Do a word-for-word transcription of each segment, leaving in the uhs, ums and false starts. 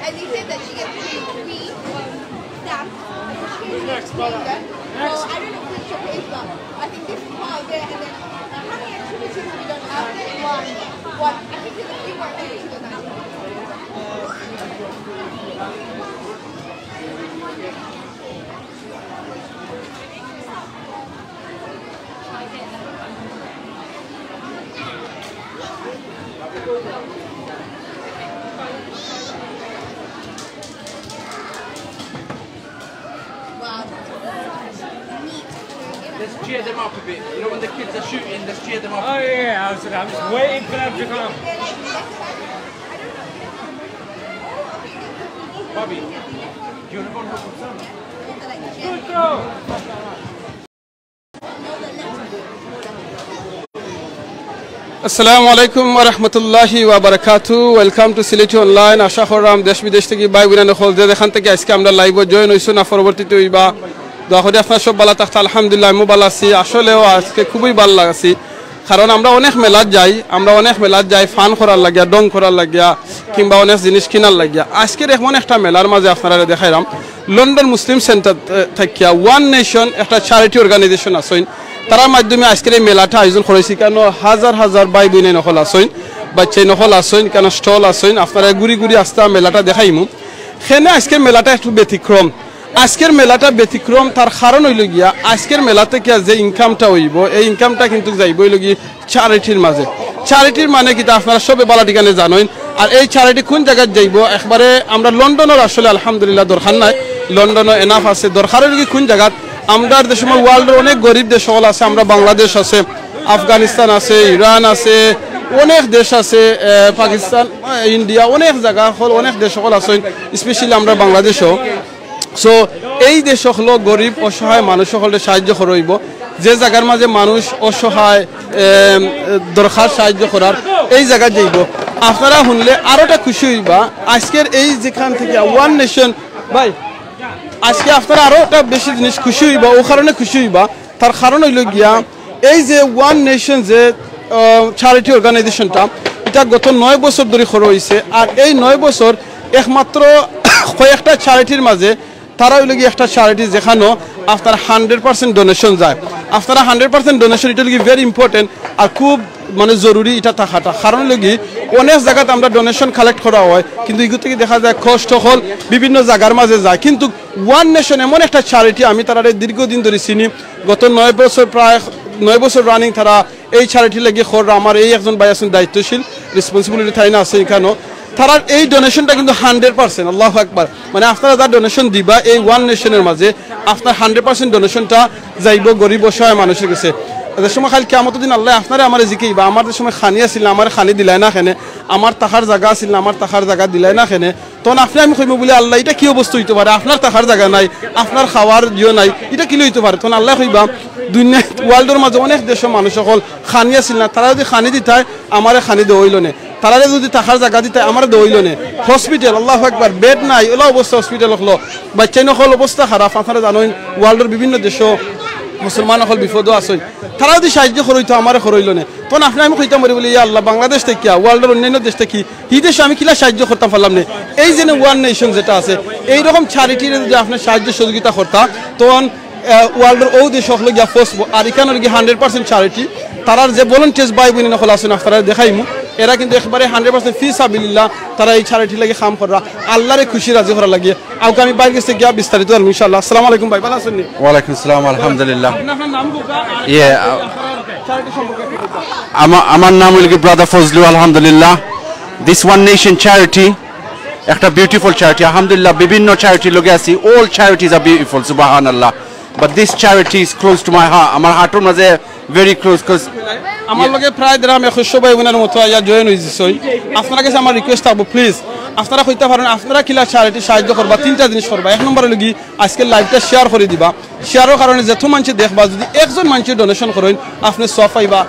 And he said that she gets paid three stamps. Next, brother. Next. So I don't know which it is, but I think this is part of it. And then, uh, how many activities have we done? One. One. I think there's a few more activities than that. Let's cheer them up a bit. You know when the kids are shooting, let's cheer them up. Oh yeah, I was, I was waiting for them to come. Bobby, do you want to go and help Roxana? Good girl. আসসালামু আলাইকুম ওয়া রাহমাতুল্লাহি ওয়া বারাকাতু। Welcome to Sylheti Online. আশা করলাম দেশ বিদেশ থাকি ভাই বোন অকল যে যেখান থাকি আজকে আমরার live-ও join অইছইন না পরবর্তীতে অইবা। দোয়া করি আপনারা সব ভালা থাকতা। আলহামদুলিল্লাহ, আমিও ভালা আছি। আসলেও আজকে খুবই ভালা লাগছে, কারণ আমরা অনেক মেলাত যাই, আমরা অনেক মেলাত যাই fun করার লাগিয়া, ঢং করার লাগিয়া, কিংবা অনেক জিনিস কিনার লাগিয়া। আজকের এমন একটা মেলার মাঝে আপনারারে দেখাইরাম, লন্ডন মুসলিম সেন্টার, এ, থাকিয়া ওয়ান নেশন একটা charity organization আছইন, তারার মাধ্যমে আজকের এই মেলাটা আয়োজন করা অইছে। কেন হাজার হাজার ভাই বোন অকল আছইন, বাচ্চাইন অকল আছইন, কেন stall আছইন, আপনারারে ঘুরি ঘুরি আস্তা মেলাটা দেখাইমু। কেনে আজকের মেলাটা একটু ব্যতিক্রম। আজকের মেলাটা ব্যতিক্রম, তার কারণ অইলো গিয়া আজকের মেলা থাকিয়া যে income-টা অইবো, এই income-টা কিন্তু যাইবো অইলো গি charity-র মাঝে। Charity-র মানে কিতা আপনারা সবে ভালা ঠিকানা জানইন। আর এই charity কোন জাগাত যাইবো, একবারে আমরা লন্ডনর আসলে আলহামদুলিল্লাহ দরকার নাই, লন্ডনও enough আছে। দরকার অইলো গি কোন জাগাত, আমরার দেশর সময় world-র অনেক গরিব দেশ অকল আছে, আমরা বাংলাদেশ আছে, আফগানিস্তান আছে, ইরান আছে, অনেক দেশ আছে, এ, পাকিস্তান, এ, ইন্ডিয়া, অনেক জাগা অকল, অনেক দেশ অকল আছে, specially আমরা বাংলাদেশও। So, এই দেশ অকলো গরিব অসহায় মানুষ অকলরে সাহায্য করা অইবো, যে জাগার মাঝে মানুষ অসহায়, এম, দরকার সাহায্য করার, এই জাগাত যাইবো। আপনারা হুনলে আরোটা খুশি অইবা। আজকের এই যেখান থাকিয়া ওয়ান নেশন, ভাই, আজকে আপনারা আরোটা বেশি জিনিস খুশি অইবা, অউ কারণে খুশি অইবা। তার কারণ অইলো গিয়া এই যে ওয়ান নেশন যে, আহ, charity organization-টা, ইটা গত নয় বছর ধরি করা অইছে। আর এই নয় বছর একমাত্র কয়েকটা charity-র মাঝে তারা অইলো গি একটা charity যেখানো আপনার hundred percent donation যায়। আপনারা hundred percent donation, ইটা অইলো গি very important আর খুব মানে জরুরি ইটা থাকাটা। কারণ অইলো গি অনেক জাগাত আমরা donation collect করা অয়, কিন্তু ইগু থাকি দেখা যায় cost অকল বিভিন্ন জাগার মাঝে যায়। কিন্তু ওয়ান নেশন এমন একটা charity, আমি তারারে দীর্ঘদিন ধরি চিনি, গত নয় বছর, প্রায় নয় বছর running তারা এই charity লাগি কররা। আমার এই একজন ভাই আছইন দায়িত্বশীল, responsibility তাইন আছে ইখানো। তারার এই donation-টা কিন্তু hundred percent, আল্লাহু আকবার। মানে আপনারা যা donation দিবা এই ওয়ান নেশনর মাঝে, আপনার hundred percent donation-টা যাইবো গরিব অসহায় মানুষর গেছে। যে সময় কাইল কিয়ামতর দিন আল্লায় আপনারে আমারে জিকাইবা, আমার যে সময় খানি আছিল না, আমারে খানি দিলায় না কেনে, আমার থাকার জাগা আছিল না, আমার থাকার জাগা দিলায় না কেনে, তখন আপনে আমি কইমু বুলে, "আল্লাহ, ইটা কি অবস্থা অইতো পারে? আপনার থাকার জাগা নাই, আপনার খাওয়ার ইয়ে নাই, ইটা কিলা অইতো পারে?" তখন আল্লায় কইবা, "দুনিয়া, world-র মাঝে অনেক দেশর মানুষ অকল খানি আছিল না, তারা যুদি খানি দিতায়, আমারে খানি দেওয়া অইলো নে, তারারে যুদি থাকার জাগা দিতায়, আমারে দেওয়া অইলো নে।" Hospital, আল্লাহু আকবার, bed নাই, অলা অবস্থা hospital অকলো, বাচ্চাইন অকল অবস্থা খারাপ। আপনারা জানইন, world-র বিভিন্ন দেশো মুসলমান অকল বিপদো আছইন, তারা যুদি সাহায্য করা অইতো, আমারে করা অইলো নে। তখন আপনে আমি কইতাম পারি বুলে, "ইয়া আল্লাহ, বাংলাদেশ থাকিয়া, world-র অন্যান্য দেশ থাকি, ই দেশো আমি কিলা সাহায্য করতাম পারলাম নে?" এই যে ওয়ান নেশন যেটা আছে, এই রকম charity-রে যুদি আপনে সাহায্য সহযোগিতা করতা, তখন, আহ, world-র অউ দেশ অকলো গিয়া পৌঁছবো। আর ইখান অইলো গি hundred percent charity। তারার যে volunteers ভাই বোন অকল আছইন, আপনারারে দেখাইমু, এরা কিন্তু একবারে hundred percent ফি সাবিলিল্লাহ, তারা এই charity লাগি কাম কররা। আল্লাহরে খুশি রাজি করার লাগি। আউক্কা আমি ভাইর গেছে গিয়া বিস্তারিত জানমু ইনশাআল্লাহ। আসসালামু আলাইকুম ভাই, ভালা আছইন নি? ওয়ালাইকুম আসসালাম, আলহামদুলিল্লাহ। আপনার নাম কি? ইয়ে, আ-, charity সম্পর্কে একটু বলবেন। আমা-, আমার নাম অইলো গি Brother ফজলু, আলহামদুলিল্লাহ। This One Nation charity, একটা beautiful charity, আলহামদুলিল্লাহ। বিভিন্ন charity-র লগে আছি, all charities are beautiful, সুবহানাল্লাহ, but this charity is close to my heart, আমার heart-র মাঝে very close, 'cause আমার লগে প্রায় দেড় একুশশো ভাই বোনর মতো আইয়া join অইছইন। আপনারার গেছে আমার request থাকবো, please, আপনারা কইতা পারইন, আপনারা কিলা charity সাহায্য করবা, তিনটা জিনিস করবা। এক নম্বর অইলো গি, আজকের live-টা share করি দিবা। Share-র কারণে যেত মানষে দেখবা, যুদি একজন মানষে donation করইন, আপনে সওয়াব পাইবা।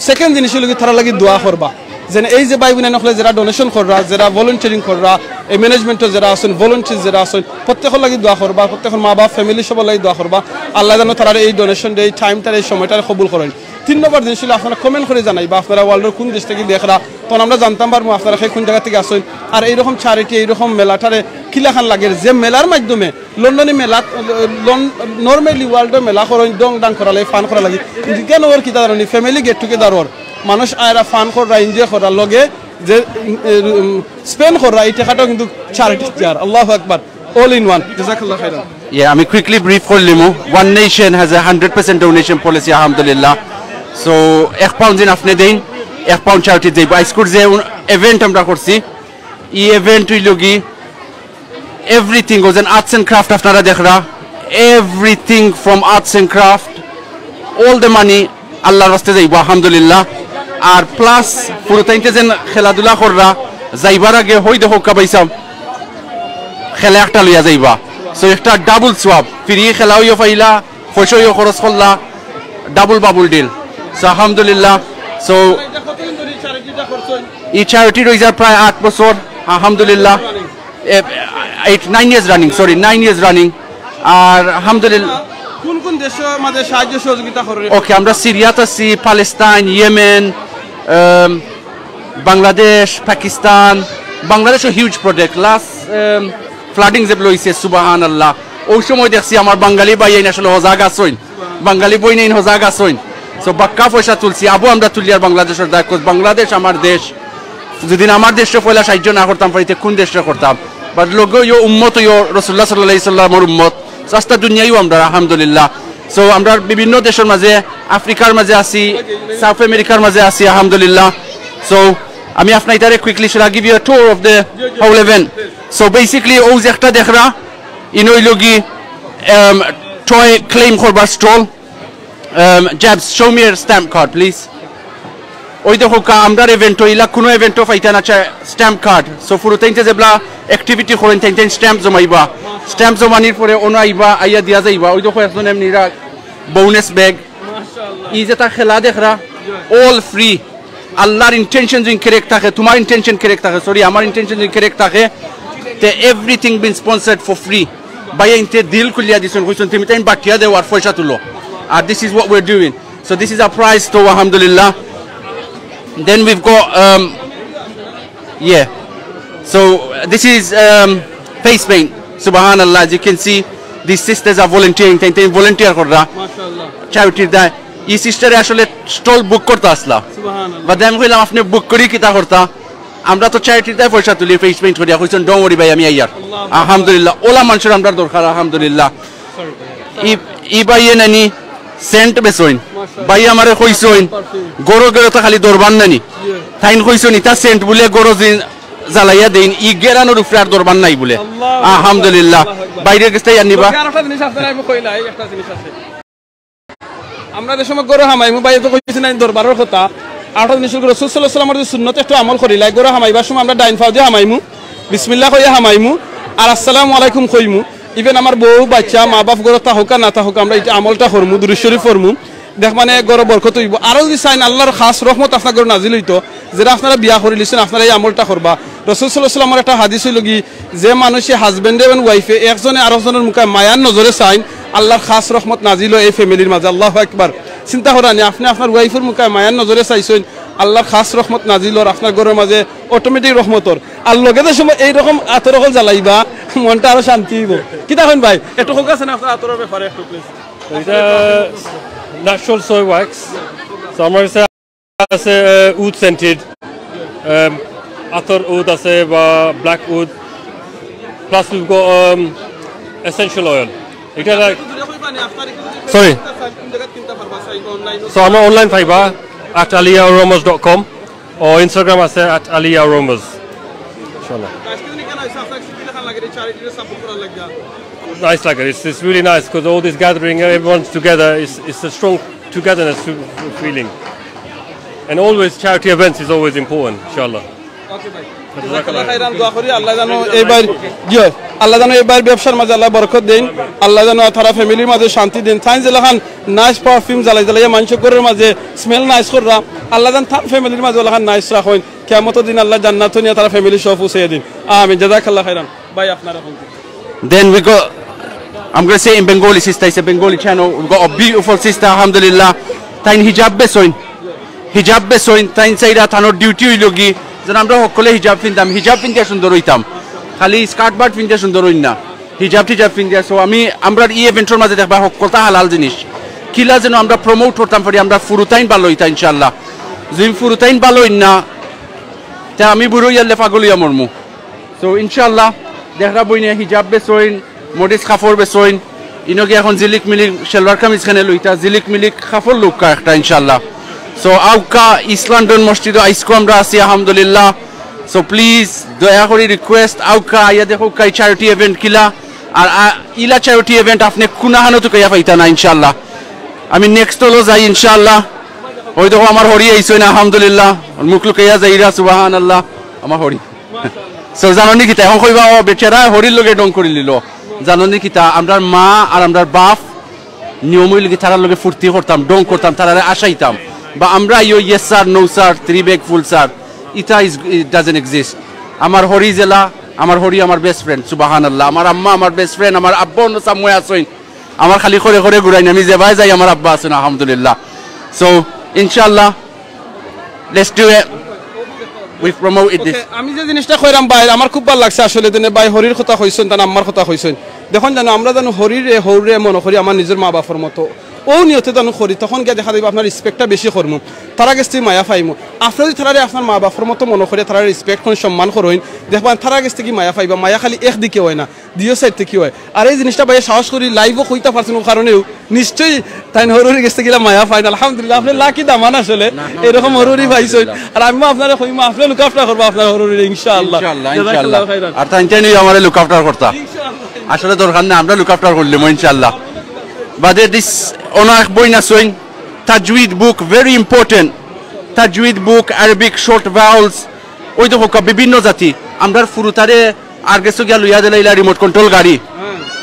Second জিনিস অইলো গি, তারার লাগি দোয়া করবা। যেনে এই যে ভাই বোন অকলে যেরা donation কররা, যেরা volunteering কররা, এই management-ও যেরা আছইন, volunteers যেরা আছইন, প্রত্যেকর লাগি দোয়া করবা, প্রত্যেকর মা বাপ, family সবর লাগি দোয়া করবা। আল্লায় যেন তারার এই donation-রে, এই time-টারে, এই সময়টারে কবুল করইন। তিন নম্বর জিনিস অইলো আপনারা comment করি জানাইবা আপনারা world-র কুন দেশ থাকি দেখরা, তখন আমরা জানতাম পারমু আপনারা কে কুন জাগা থাকি আছইন। আর এইরকম charity, এইরকম মেলাটারে কিলাখান লাগের, যে মেলার মাধ্যমে লন্ডনি মেলা, লন-, normally world-র মেলা করইন, ঢং ঢাং করার লাগি, fun করার লাগি। কিন্তু কেনে অর কিতা জানইন নি? Family get together or. মানুষ আইরা fun কররা, enjoy কররা, লগে যে, উম, spend কররা, এই টেকাটাও কিন্তু charity-ত যার। আল্লাহু আকবার। All in one. জাযাকাল্লাহু খাইরান। Yeah, আমি quickly brief করিলিমু। One Nation has a hundred percent donation policy, আলহামদুলিল্লাহ। So, এক pound যেন আপনে দেইন, এক pound charity-ত যাইবো। আইজকুর যে উন-, event আমরা করছি, ই event অইলোগি everything was an arts and craft, আপনারা দেখরা, everything from arts and craft, all the money আল্লাহর ওয়াস্তে যাইবো, আলহামদুলিল্লাহ। আর plus ফুরুতাইন্তে যেন খেলাধুলা কররা, যাইবার আগে হই দেখউক্কা ভাইসাব, খেলা একটা লইয়া যাইবা। So একটা double সওয়াব, free খেলাও অইয়া পাইলা, পয়সাও অইয়া খরচ করলা, double বাবুল deal। So আলহামদুলিল্লাহ। So এই charity রইছে প্রায় আট বছর, আলহামদুলিল্লাহ। Eight, nine years running, sorry, nine years running। আর আলহামদুলিল্লাহ। কুন কুন দেশর মাঝে সাহায্য সহযোগিতা কররা? Okay, আমরা সিরিয়াত আছি, প্যালেস্টাইন, ইয়েমেন, আম, বাংলাদেশ, পাকিস্তান। বাংলাদেশও huge project। Last, আম, flooding যেবলা অইছে, সুবহানাল্লাহ, অউ সময় দেখছি আমার বাঙালি ভাইয়াইন আসলে হজাগ আছইন, বাঙালি বইনাইন হজাগ আছইন। So বাক্কা পয়সা তুলছি, আবো আমরা তুলিয়ার বাংলাদেশর দায়, 'cause বাংলাদেশ আমার দেশ। যদি আমার দেশরে পয়লা সাহায্য না করতাম পারি, তে কুন দেশরে করতাম? But লগে অইও উম্মত অইও, রাসূলুল্লাহ সাল্লাল্লাহু আলাইহি ওয়াসাল্লামর উম্মত। So আস্তা দুনিয়াইও আমরা, আলহামদুলিল্লাহ। So আমরা বিভিন্ন দেশর মাঝে, আফ্রিকার মাঝে আছি, সাউথ আমেরিকার মাঝে আছি, আলহামদুলিল্লাহ। So আমি আপনাইতারে quickly, shall I give you a tour of the whole event? So basically, অউ যে একটা দেখরা, ইন অইলোগি, um, toy claim করবার stall। Um, Jabs, show me your stamp card, please. অউ দেখউক্কা, আমরার event-ও, ইলা কুনু event-ও পাইতা না চায় stamp card। So ফুরুতাইন্তে যেবলা activity করইন, তাইন তাইন stamp জমাইবা। Stamp জমানির পরে অনো আইবা, আইয়া দিয়া যাইবা। অউ দেখো একজন এমনি রা-, bonus bag। ই যেটা খেলা দেখরা, all free। আল্লাহর intention যদি correct থাকে, তুমার intention correct থাকে, sorry, আমার intention যদি correct থাকে, তে everything been sponsored for free। ভাইয়াইন্তে দিল খুলিয়া দিছইন, কইছইন, "তুমি তাইন বাটিয়া দেও আর পয়সা তুলো।" আর this is what we're doing। So this is our prize তো, আলহামদুলিল্লাহ। Then we've got, um, yeah। So this is, um, face paint। Subhanallah, as you can see, these sisters are volunteering, তাইন তাইন volunteer কররা। মাশাআল্লাহ। Charity-র দায়। ই sister-এ আসলে stall book করতা আছলা। সুবহানাল্লাহ। But আমি কইলাম, "আপনে book করি কিতা করতা?" আমরা তো charity-র দায় পয়সা তুলি, face paint করিয়া। কইছইন, "Don't worry ভাই, আমি আইয়ার।" আল্লাহু আকবার। আলহামদুলিল্লাহ, অলা মানষর আমরার দরকার, আলহামদুলিল্লাহ। Sorry। ই, ই ভাইয়ে নানি scent বেচইন। মাশাআল্লাহ। ভাইয়ে আমারে কইছইন, Perfume। ঘরো ঘরো তো খালি দরবার নানি। Yeah। তাইন কইছইন, "ইতা scent বুলে ঘরো যে জ্বালাইয়া দেইন, ই গেরানোর উপরে আর দরবার নাই" বুলে। আল্লাহু আকবার। আলহামদুলিল্লাহ। আল্লাহু আকবার। বাইরে গেছতা ইয়ার নিবা। আরেকটা জিনিস আপনারে আমি কইলাই, একটা জিনিস আছে। আমরা যে সময় ঘরো হামাইমু, ভাইয়ে তো কইছইন নানি দরবারর কথা, আরেকটা জিনিস অইলো, রাসূল সাল্লাল্লাহু আলাইহি ওয়াসাল্লামর যে সুন্নত একটু আমল করিলাই, ঘরো হামাইবার সময় আমরা ডাইন পাও দিয়া হামাইমু, বিসমিল্লাহ কইয়া হামাইমু, আর আসসালামু আলাইকুম কইমু। Even আমার বউ, বাচ্চা, মা-বাপ ঘরো থাকউক আর না থাকউক, আমরা ই আমলটা করমু, দুরূদ শরীফ পড়মু। দেখ মানে ঘরো বরকত অইবো। আরো যদি চাইন আল্লাহর খাস রহমত আপনার ঘরো নাজিল অইতো, যেরা আপনারা বিয়া করিলিছইন, আপনারা ই আমলটা করবা। রাসূল সাল্লাল্লাহু আলাইহি ওয়াসাল্লামর একটা হাদিস অইলোগি, যে মানষে husband and wife-এ একজনে আরোকজনর মুখায় মায়ার নজরে চাইন, আল্লাহর খাস রহমত নাজিল অয় ই family-র মাঝে। আল্লাহু আকবার। চিন্তা করইন নি, আপনে আপনার wife-র মুখায় মায়ার নজরে চাইছইন, আল্লাহর খাস রহমত নাজিল অর আপনার ঘরর মাঝে, automatic রহমত অর। আর লগে যে সময় এইরকম আতর অকল জ্বালাইবা, মনটা আরো শান্তি অইবো। কিতা কইন ভাই? একটু কউক্কা চাইন আপনার আতরর ব্যাপারে একটু, please। ইটা natural soy wax। So আমার কাছে আছে, আহ, oud scented, আতর oud আছে বা black oud, plus we've got, um, essential oil। ইটা like, sorry। So আমরা online পাইবা at aliyaaromas dot com, or Instagram আছে at aliyaaromas। ইনশাআল্লাহ। Nice লাগে। It's, it's really nice 'cause all this gathering, everyone's together. It's, it's a strong togetherness feeling. And always charity events is always important, inshallah. Okay ভাই। জাযাকাল্লাহ খাইরান, দোয়া করি আল্লাহ যেন এইবার, জি অয়, আল্লাহ যেন এইবার ব্যবসার মাঝে আল্লাহ বরকত দেইন, আল্লাহ যেন তারা family-র মাঝে শান্তি দেইন। তাইন যেলাখান nice perfume জ্বালাই জ্বালাইয়া মানষর ঘরর মাঝে smell nice কররা, আল্লাহ যেন তান family-র মাঝে অলাখান nice রাখইন। কিয়ামতর দিন আল্লাহ জান্নাতো নিয়া তারা family সহ পৌঁছাইয়া দেইন। আমিন। জাযাকাল্লাহ খাইরান। ভাই, আপনারা এখন Then we got, I'm gonna say in Bengali, sister, it's a Bengali channel. We've got a beautiful sister, alhamdulillah. তাইন হিজাব বেচইন, হিজাব বেচইন, তাইন চাইরা তানর ডিউটি অইলো গি যেন আমরা হকলে হিজাব পিনতাম, হিজাব পিন্দিয়া সুন্দর অইতাম, খালি স্কার্ট বার্ট পিন্দিয়া সুন্দর অইন না, হিজাব টিজাব পিন্দিয়া। So আমি আমরার ই ইভেন্টর মাঝে দেখবা হকলতা হালাল জিনিস, কিলা যেন আমরা প্রমোট করতাম পারি, আমরা ফুরুতাইন ভালা অইতা ইনশাআল্লাহ। যদি ফুরুতাইন ভালা অইন না, তে আমি বুড়া অইয়া পাগল অইয়া মরমু। So ইনশাআল্লাহ দেখরা বইনে হিজাব বেচইন, মডিস কাপড় বেচইন, ইনো গিয়া এখন জিলিক মিলিক সেলওয়ার কামিজ খানে লইতা, জিলিক মিলিক কাপড় লউক্কা একটা ইনশাআল্লাহ। So আউক্কা ইস্ট লন্ডন মসজিদো আইজকু আমরা আছি আলহামদুলিল্লাহ। So প্লিজ দয়া করি রিকোয়েস্ট, আউক্কা আইয়া দেখউক্কা ই চ্যারিটি ইভেন্ট কিলা। আর আ, ইলা চ্যারিটি ইভেন্ট আপনে কুনাহানো তুকাইয়া পাইতা না ইনশাআল্লাহ। আমি নেক্সট হলো যাই ইনশাআল্লাহ। ওই দেখো আমার হরি আইছইন আলহামদুলিল্লাহ, মুখ লুকাইয়া যাইরা সুবহানাল্লাহ। আমার হরি। So জানো নি কিতা এখন কইবা, ও বেচারা হরির লগে ঢং করি লিলো। জানো নি কিতা, আমরার মা আর আমরার বাপ নিয়ম অইল কি, তারার লগে ফুর্তি করতাম, ঢং করতাম, তারারে আসাইতাম, বা আমরা ইয়ো yes sir, no sir, three bag full sir, ইটা ইজ, ইট ডাজন্ট এক্সিস্ট। আমার হরি জেলা, আমার হরি আমার বেস্ট ফ্রেন্ড, সুবহানাল্লাহ। আমার আম্মা আমার বেস্ট ফ্রেন্ড, আমার আব্বা অন্য সামনে আছইন, আমার খালি করে করে ঘুরাইন, আমি যেবায় যাই আমার আব্বা আছইন আলহামদুলিল্লাহ। So ইনশাআল্লাহ, let's do it, we promote it this. ওকে, আমি যে জিনিসটা কইরাম ভাই, আমার খুব ভালা লাগছে আসলে, যেন ভাই হরির কথা কইছইন, তান আম্মার কথা কইছইন। দেখইন জানো, আমরা জানো হরিরে, হরিরে মনো করি আমার নিজর মা বাপর মতো। অউ নিয়তে জানো করি, তখন গিয়া দেখা যাইবো আপনার রেসপেক্টটা বেশি করমু, তারার গেছ থাকি মায়া পাইমু। আপনে যদি তারারে আপনার মা বাপর মতো মনো করি, তারারে রেসপেক্ট করইন, সম্মান করইন, দেখবা তারার গেছ থাকি মায়া পাইবা। মায়া খালি একদিকে অয় না, দুইও সাইড থাকি অয়। আর এই জিনিসটা ভাইয়া সাহস করি লাইভও কইতা পারছইন, অউ কারণেউ নিশ্চয়ই তাইন হরুরির গেছ থাকি ইলা মায়া পাইন। আলহামদুলিল্লাহ, আপনে লাকি দামান আসলে, না, এরকম আলহামদুলিল্লাহ, হরুরি পাইছইন। আলহামদুলিল্লাহ। আর আমিও আপনারে কইমু, আপনে look after করবা আপনার হরুরিরে ইনশাআল্লাহ। ইনশাআল্লাহ, ইনশাআল্লাহ। জাযাকাল্লাহু খাইরান। আর তাইন তাইন আমারে look after করতা। ইনশাআল্লাহ। আসলে দরকার নাই, আমরা look after করলিমু ইনশাআল্লাহ। বাদে দিস অনো এক বইন আছইন, তাজউইদ book, very important। তাজউইদ book, Arabic short vowels, ওই দেখউক্কা বিভিন্ন জাতি। আমরার ফুরুতারে আর গেছো গিয়া লইয়া দিলা ইলা রিমোট কন্ট্রোল গাড়ি,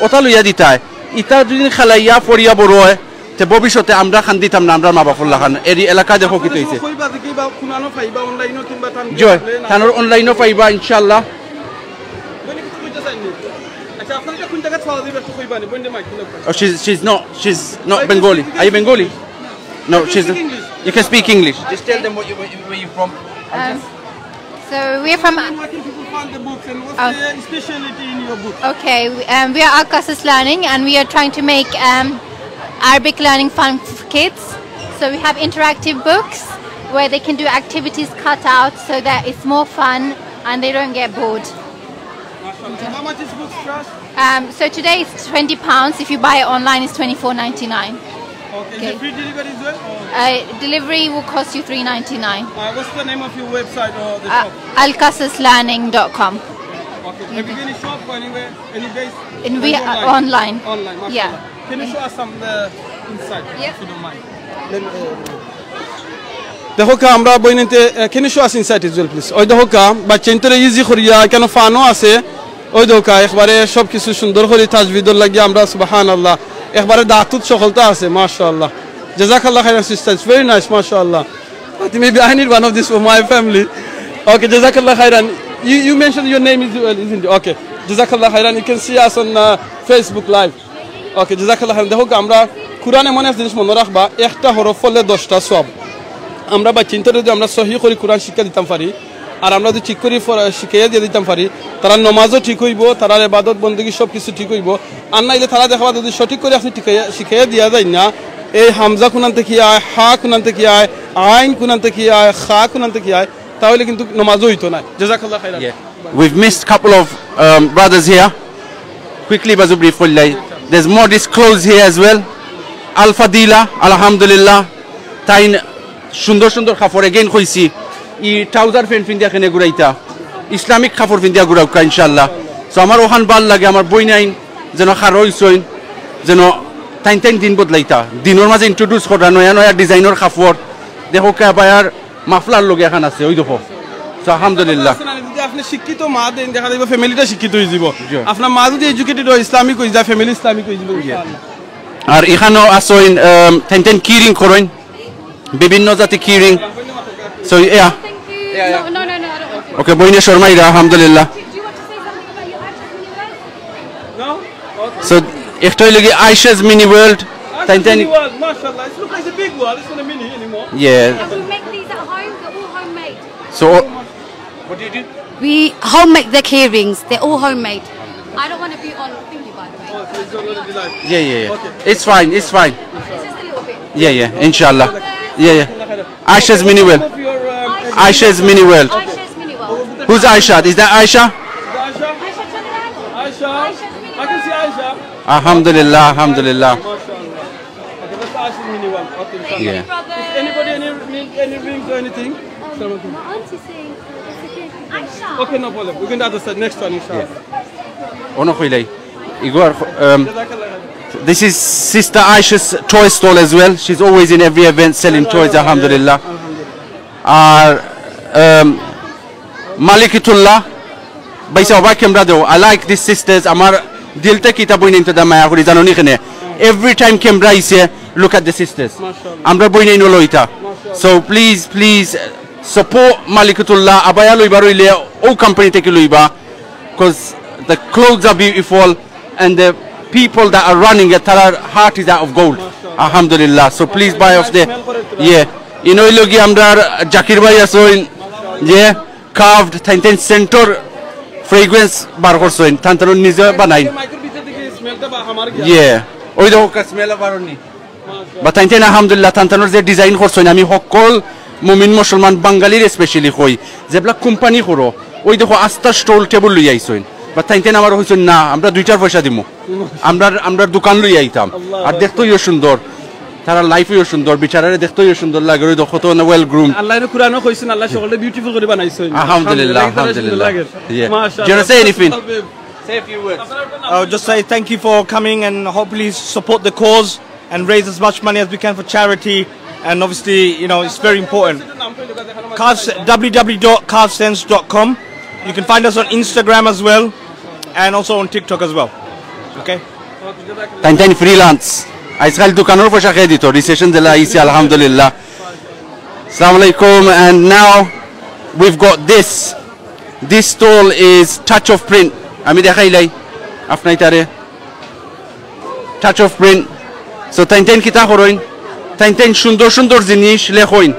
ওটা লইয়া দিতায়। ইতা যদি খেলাইয়া পড়িয়া বড় অয়, তে ভবিষ্যতে আমরা কান্দিতাম না, আমরার মা বাপর লাখান। এরি এলাকা দেখো কিতা অইছে। কইবা যে কিবা কুনানো পাইবা, অনলাইনও কিংবা তান জি অয়, তানর অনলাইনও পাইবা ইনশাআল্লাহ। বইনে কিছু কইতা চাইননি? আচ্ছা, আপনার এটা কোন জায়গা পাওয়া যাবে একটু কইবা নি, বইনে মাইক দিলে। Oh, she's, she's not, she's not Bengali. Are you Bengali? No, she's. English. You can speak English. Just tell them what you, where you, where you from. Um, so we're from. Where can people find the books and what's Oh. the specialty in your book? Okay, we, um, we are Al Qasas Learning, and we are trying to make um, Arabic learning fun for kids. So we have interactive books where they can do activities cut out so that it's more fun and they don't get bored. Mashallah. And how much is books cost? Um, so today it's twenty pounds. If you buy it online, it's twenty-four ninety-nine. Okay. Is it free delivery as well? Or? Uh, delivery will cost you three ninety-nine. Uh, what's the name of your website or the uh, shop? Al Qasas Learning dot com. Okay. Have you any shop or anywhere? Any base? And we are online. Online. Online, yeah. Can you show us some the inside, yeah, if you don't mind? দেখউক্কা, আমরা বইনিতে, uh, can you show us inside as well, please? ওই দেখউক্কা, বাচ্চাইন্তরে ইজি করিয়া, কেন ফানও আছে। ওই দেখউক্কা, একবারে সব কিছু সুন্দর করি তাজউইদর লাগিয়া আমরা, সুবহানাল্লাহ, একবারে দাতুত সকলতা আছে, মাশাআল্লাহ। জাযাকাল্লাহ খাইরান, sister, it's very nice, মাশাআল্লাহ। But maybe I need one of this for my family. Okay, Jazakallah khairan. You, you mentioned your name as well, isn't it? Okay, Jazakallah khairan. You can see us on uh, Facebook Live. Okay, Jazakallah khairan. দেখউক্কা, আমরা কুরআন এমন এক জিনিস মনো রাখবা, একটা হরফ পড়লে দশটা সওয়াব। আমরা বাচ্চাইন্তরে যদি আমরা সহি করি কুরআন শিক্ষা দিতাম পারি, আর আমরা যদি ঠিক করি পড়া-, শিখাইয়া দিয়া দিতাম পারি, তারার নমাজও ঠিক অইবো, তারার ইবাদত বন্দেগী সব কিছু ঠিক অইবো। আর নাইলে তারা দেখবা যদি সঠিক করি আপনে শিখাইয়া, শিখাইয়া দিয়া যাইন না, এই হামজা কুনান থাকি আয়, হা কুনান থাকি আয়, আইন কুনান থাকি আয়, খা কুনান থাকি আয়, তাইলে কিন্তু নমাজও অইতো নায়। জাযাকাল্লাহ খাইরান। Yeah. We've missed couple of um, brothers here. Quickly, বাজু ব্রিফ করলাই। There's modest clothes here as well. আল ফাদিলা, আলহামদুলিল্লাহ। তাইন সুন্দর সুন্দর কাপড়, again কইছি, ই ট্রাউজার প্যান্ট পিন্দিয়া কেনে ঘুরাইতা, ইসলামিক কাপড় পিন্দিয়া ঘুরাউক্কা ইনশাআল্লাহ। So আমার অখান ভালা লাগে, আমার বইনাইন যেন খাড়া অইছইন, যেন তাইন তাইন দিন বদলাইতা, দিনর মাঝে ইন্ট্রোডিউস করা নয়া নয়া ডিজাইনর কাপড়। দেখউক্কা, আবার মাফলার লগে অখান আছে, ওই দেখো। So আলহামদুলিল্লাহ। যদি আপনে শিক্ষিত মা দেইন, দেখা যাইবো ফ্যামিলিটা শিক্ষিত অইযিবো। জি। আপনার মা যদি এডুকেটেড অয়, ইসলামিক অইযায়, ফ্যামিলি ইসলামিক অইযিবো ইনশাআল্লাহ। আর ইখানো আছইন, আম, তাইন তাইন কিরিং করইন, বিভিন্ন জাতি কিরিং। So, yeah. Thank you. Yeah, yeah. No, no, no, no, I don't want to. Okay, বইনে শর্মাইরা, আলহামদুলিল্লাহ। Do you want to say something about your Aisha's Mini World? No? Okay. So, একটা অইলো গি Aisha's Mini World। তাইন তাইন Aisha's Mini World, mashallah. It looks like a big Well, it's not a mini anymore. Yeah. And we make these at home. They're all homemade. So, what do you do? We home make the key rings. They're all homemade. I don't want to be on thingy, by the way. Oh, so it's not gonna be like. Yeah, yeah, yeah. Okay. It's fine. It's fine. It's just a little bit. Yeah, yeah. Inshallah. Yeah, yeah. Aisha's Mini World. Of your, um, Aisha's Mini World. Aisha's Mini World. Who's Aisha? Is that Aisha? Is that Aisha? Aisha, check it out. Aisha. Aisha's Mini World. I can see Aisha. Alhamdulillah, alhamdulillah. MashaAllah. Okay, that's Aisha's Mini World. Okay, inshallah. Yeah. If anybody any, need any rings or anything? Um, my auntie's saying, uh, it's okay. Aisha. Okay, no problem. We can do the next one, inshallah. Yeah. Ono khuilai. Igor, um, this is Sister Aisha's toy stall as well. She's always in every event selling toys, alhamdulillah. আর, um, মালিকিতুল্লাহ, ভাইসাব, আবার camera দেও। I like these sisters. আমার দিল থাকি ইতা বইনাইন্তরে মায়া করি, জানো নি কেনে? Every time camera আইছে, look at the sisters. মাশাআল্লাহ। আমরা বইনাইন অইলো ইতা। মাশাআল্লাহ। So please, please, uh, support মালিকিতুল্লাহ। আবায়া লইবার অইলে অউ company থাকি লইবা। 'Cause the clothes are beautiful and the people that are running it, তারার heart is out of gold. মাশাআল্লাহ। আলহামদুলিল্লাহ। So please buy off the, smell করে তো। Yeah. ইনো অইলো গি আমরার জাকির ভাই আছইন, যে Curved, তাইন তাইন scent-র fragrance বার করছইন, তান তান নিজে বানাইন। মাইকের ভিতর থেকে smell-টা বা-, আমার গিয়া। Yeah, ওই দেখো, smell বারনি। মাশাআল্লাহ। বা তাইন তাইন আলহামদুলিল্লাহ, তান তানর যে design করছইন, আমি হক্কল মুমিন মুসলমান বাঙালির specially কই, যেবলা company করো, ওই দেখো আস্তা stall table লই আইছইন। বা তাইন তাইন আমার কইছইন, "না, আমরা দুইটার পয়সা দিমু।" আমরা, আমরা দোকান লই আইতাম। আল্লাহ আর আকবার। দেখতেও সুন্দর, তারা life-ও সুন্দর, বিচারারে দেখতেও সুন্দর লাগে, ওই দেখো তো না, well groomed। আল্লাহ এর কোরআনও কইছেন, আল্লাহ সকলকে beautiful করে বানাইছেন। আলহামদুলিল্লাহ, আল্লাহ তাআলা সুন্দর আলহামদুলিল্লাহ। লাগে। Yeah. মাশাআল্লাহ। Do you wanna say anything? I would just say thank you for coming and hopefully support the cause and raise as much money as we can for charity. And obviously, you know, it's very important. Curves, w w w dot curves sense dot com. You can find us on Instagram as well, and also on TikTok as well. Okay? তাইন তাইন freelance। আজকাল দোকানর পয়সা খেয়ে দিত, recession যেলা আইছে, আলহামদুলিল্লাহ। আসসালামু আলাইকুম, and now we've got this. This stall is Touch of Print. আমি দেখাইলাই আপনাইতারে। Touch of Print. So, তাইন তাইন কিতা করইন? তাইন তাইন সুন্দর সুন্দর জিনিস লেখইন,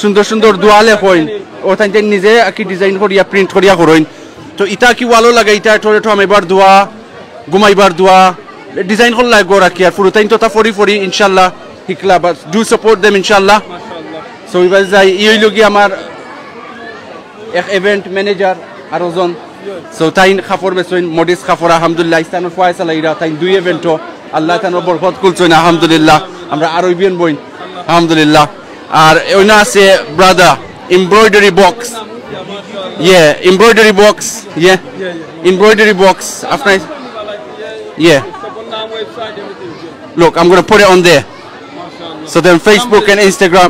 সুন্দর সুন্দর দোয়া লেখইন, ও তাইন তাইন নিজে আকি design করিয়া, print করিয়া করইন। তো ইতা কি wall-ও লাগাইতা, toilet-ও হামাইবার দোয়া, ঘুমাইবার দোয়া, design করলা গো রাখি, আর ফুরুতাইন তো তা ফরি ফরি ইনশাআল্লাহ হিকলা, but do support them ইনশাআল্লাহ। So, এবার যাই, ই অইলো গি আমার এক event manager আরো জন। So, তাইন কাপড় বেচইন, modest কাপড়, আলহামদুলিল্লাহ, ইস্তানোর ফয়সালা ইরা, তাইন দুই event-ও, আল্লাহ তানোর বরকত খুলছইন, আলহামদুলিল্লাহ। আমরা আরো বিয়ন বইন, আলহামদুলিল্লাহ। আর ওইনা আছে brother, embroidery box। Yeah, embroidery box, yeah। Embroidery box, আপনার, yeah। Look, I'm gonna put it on there. So then Facebook and Instagram,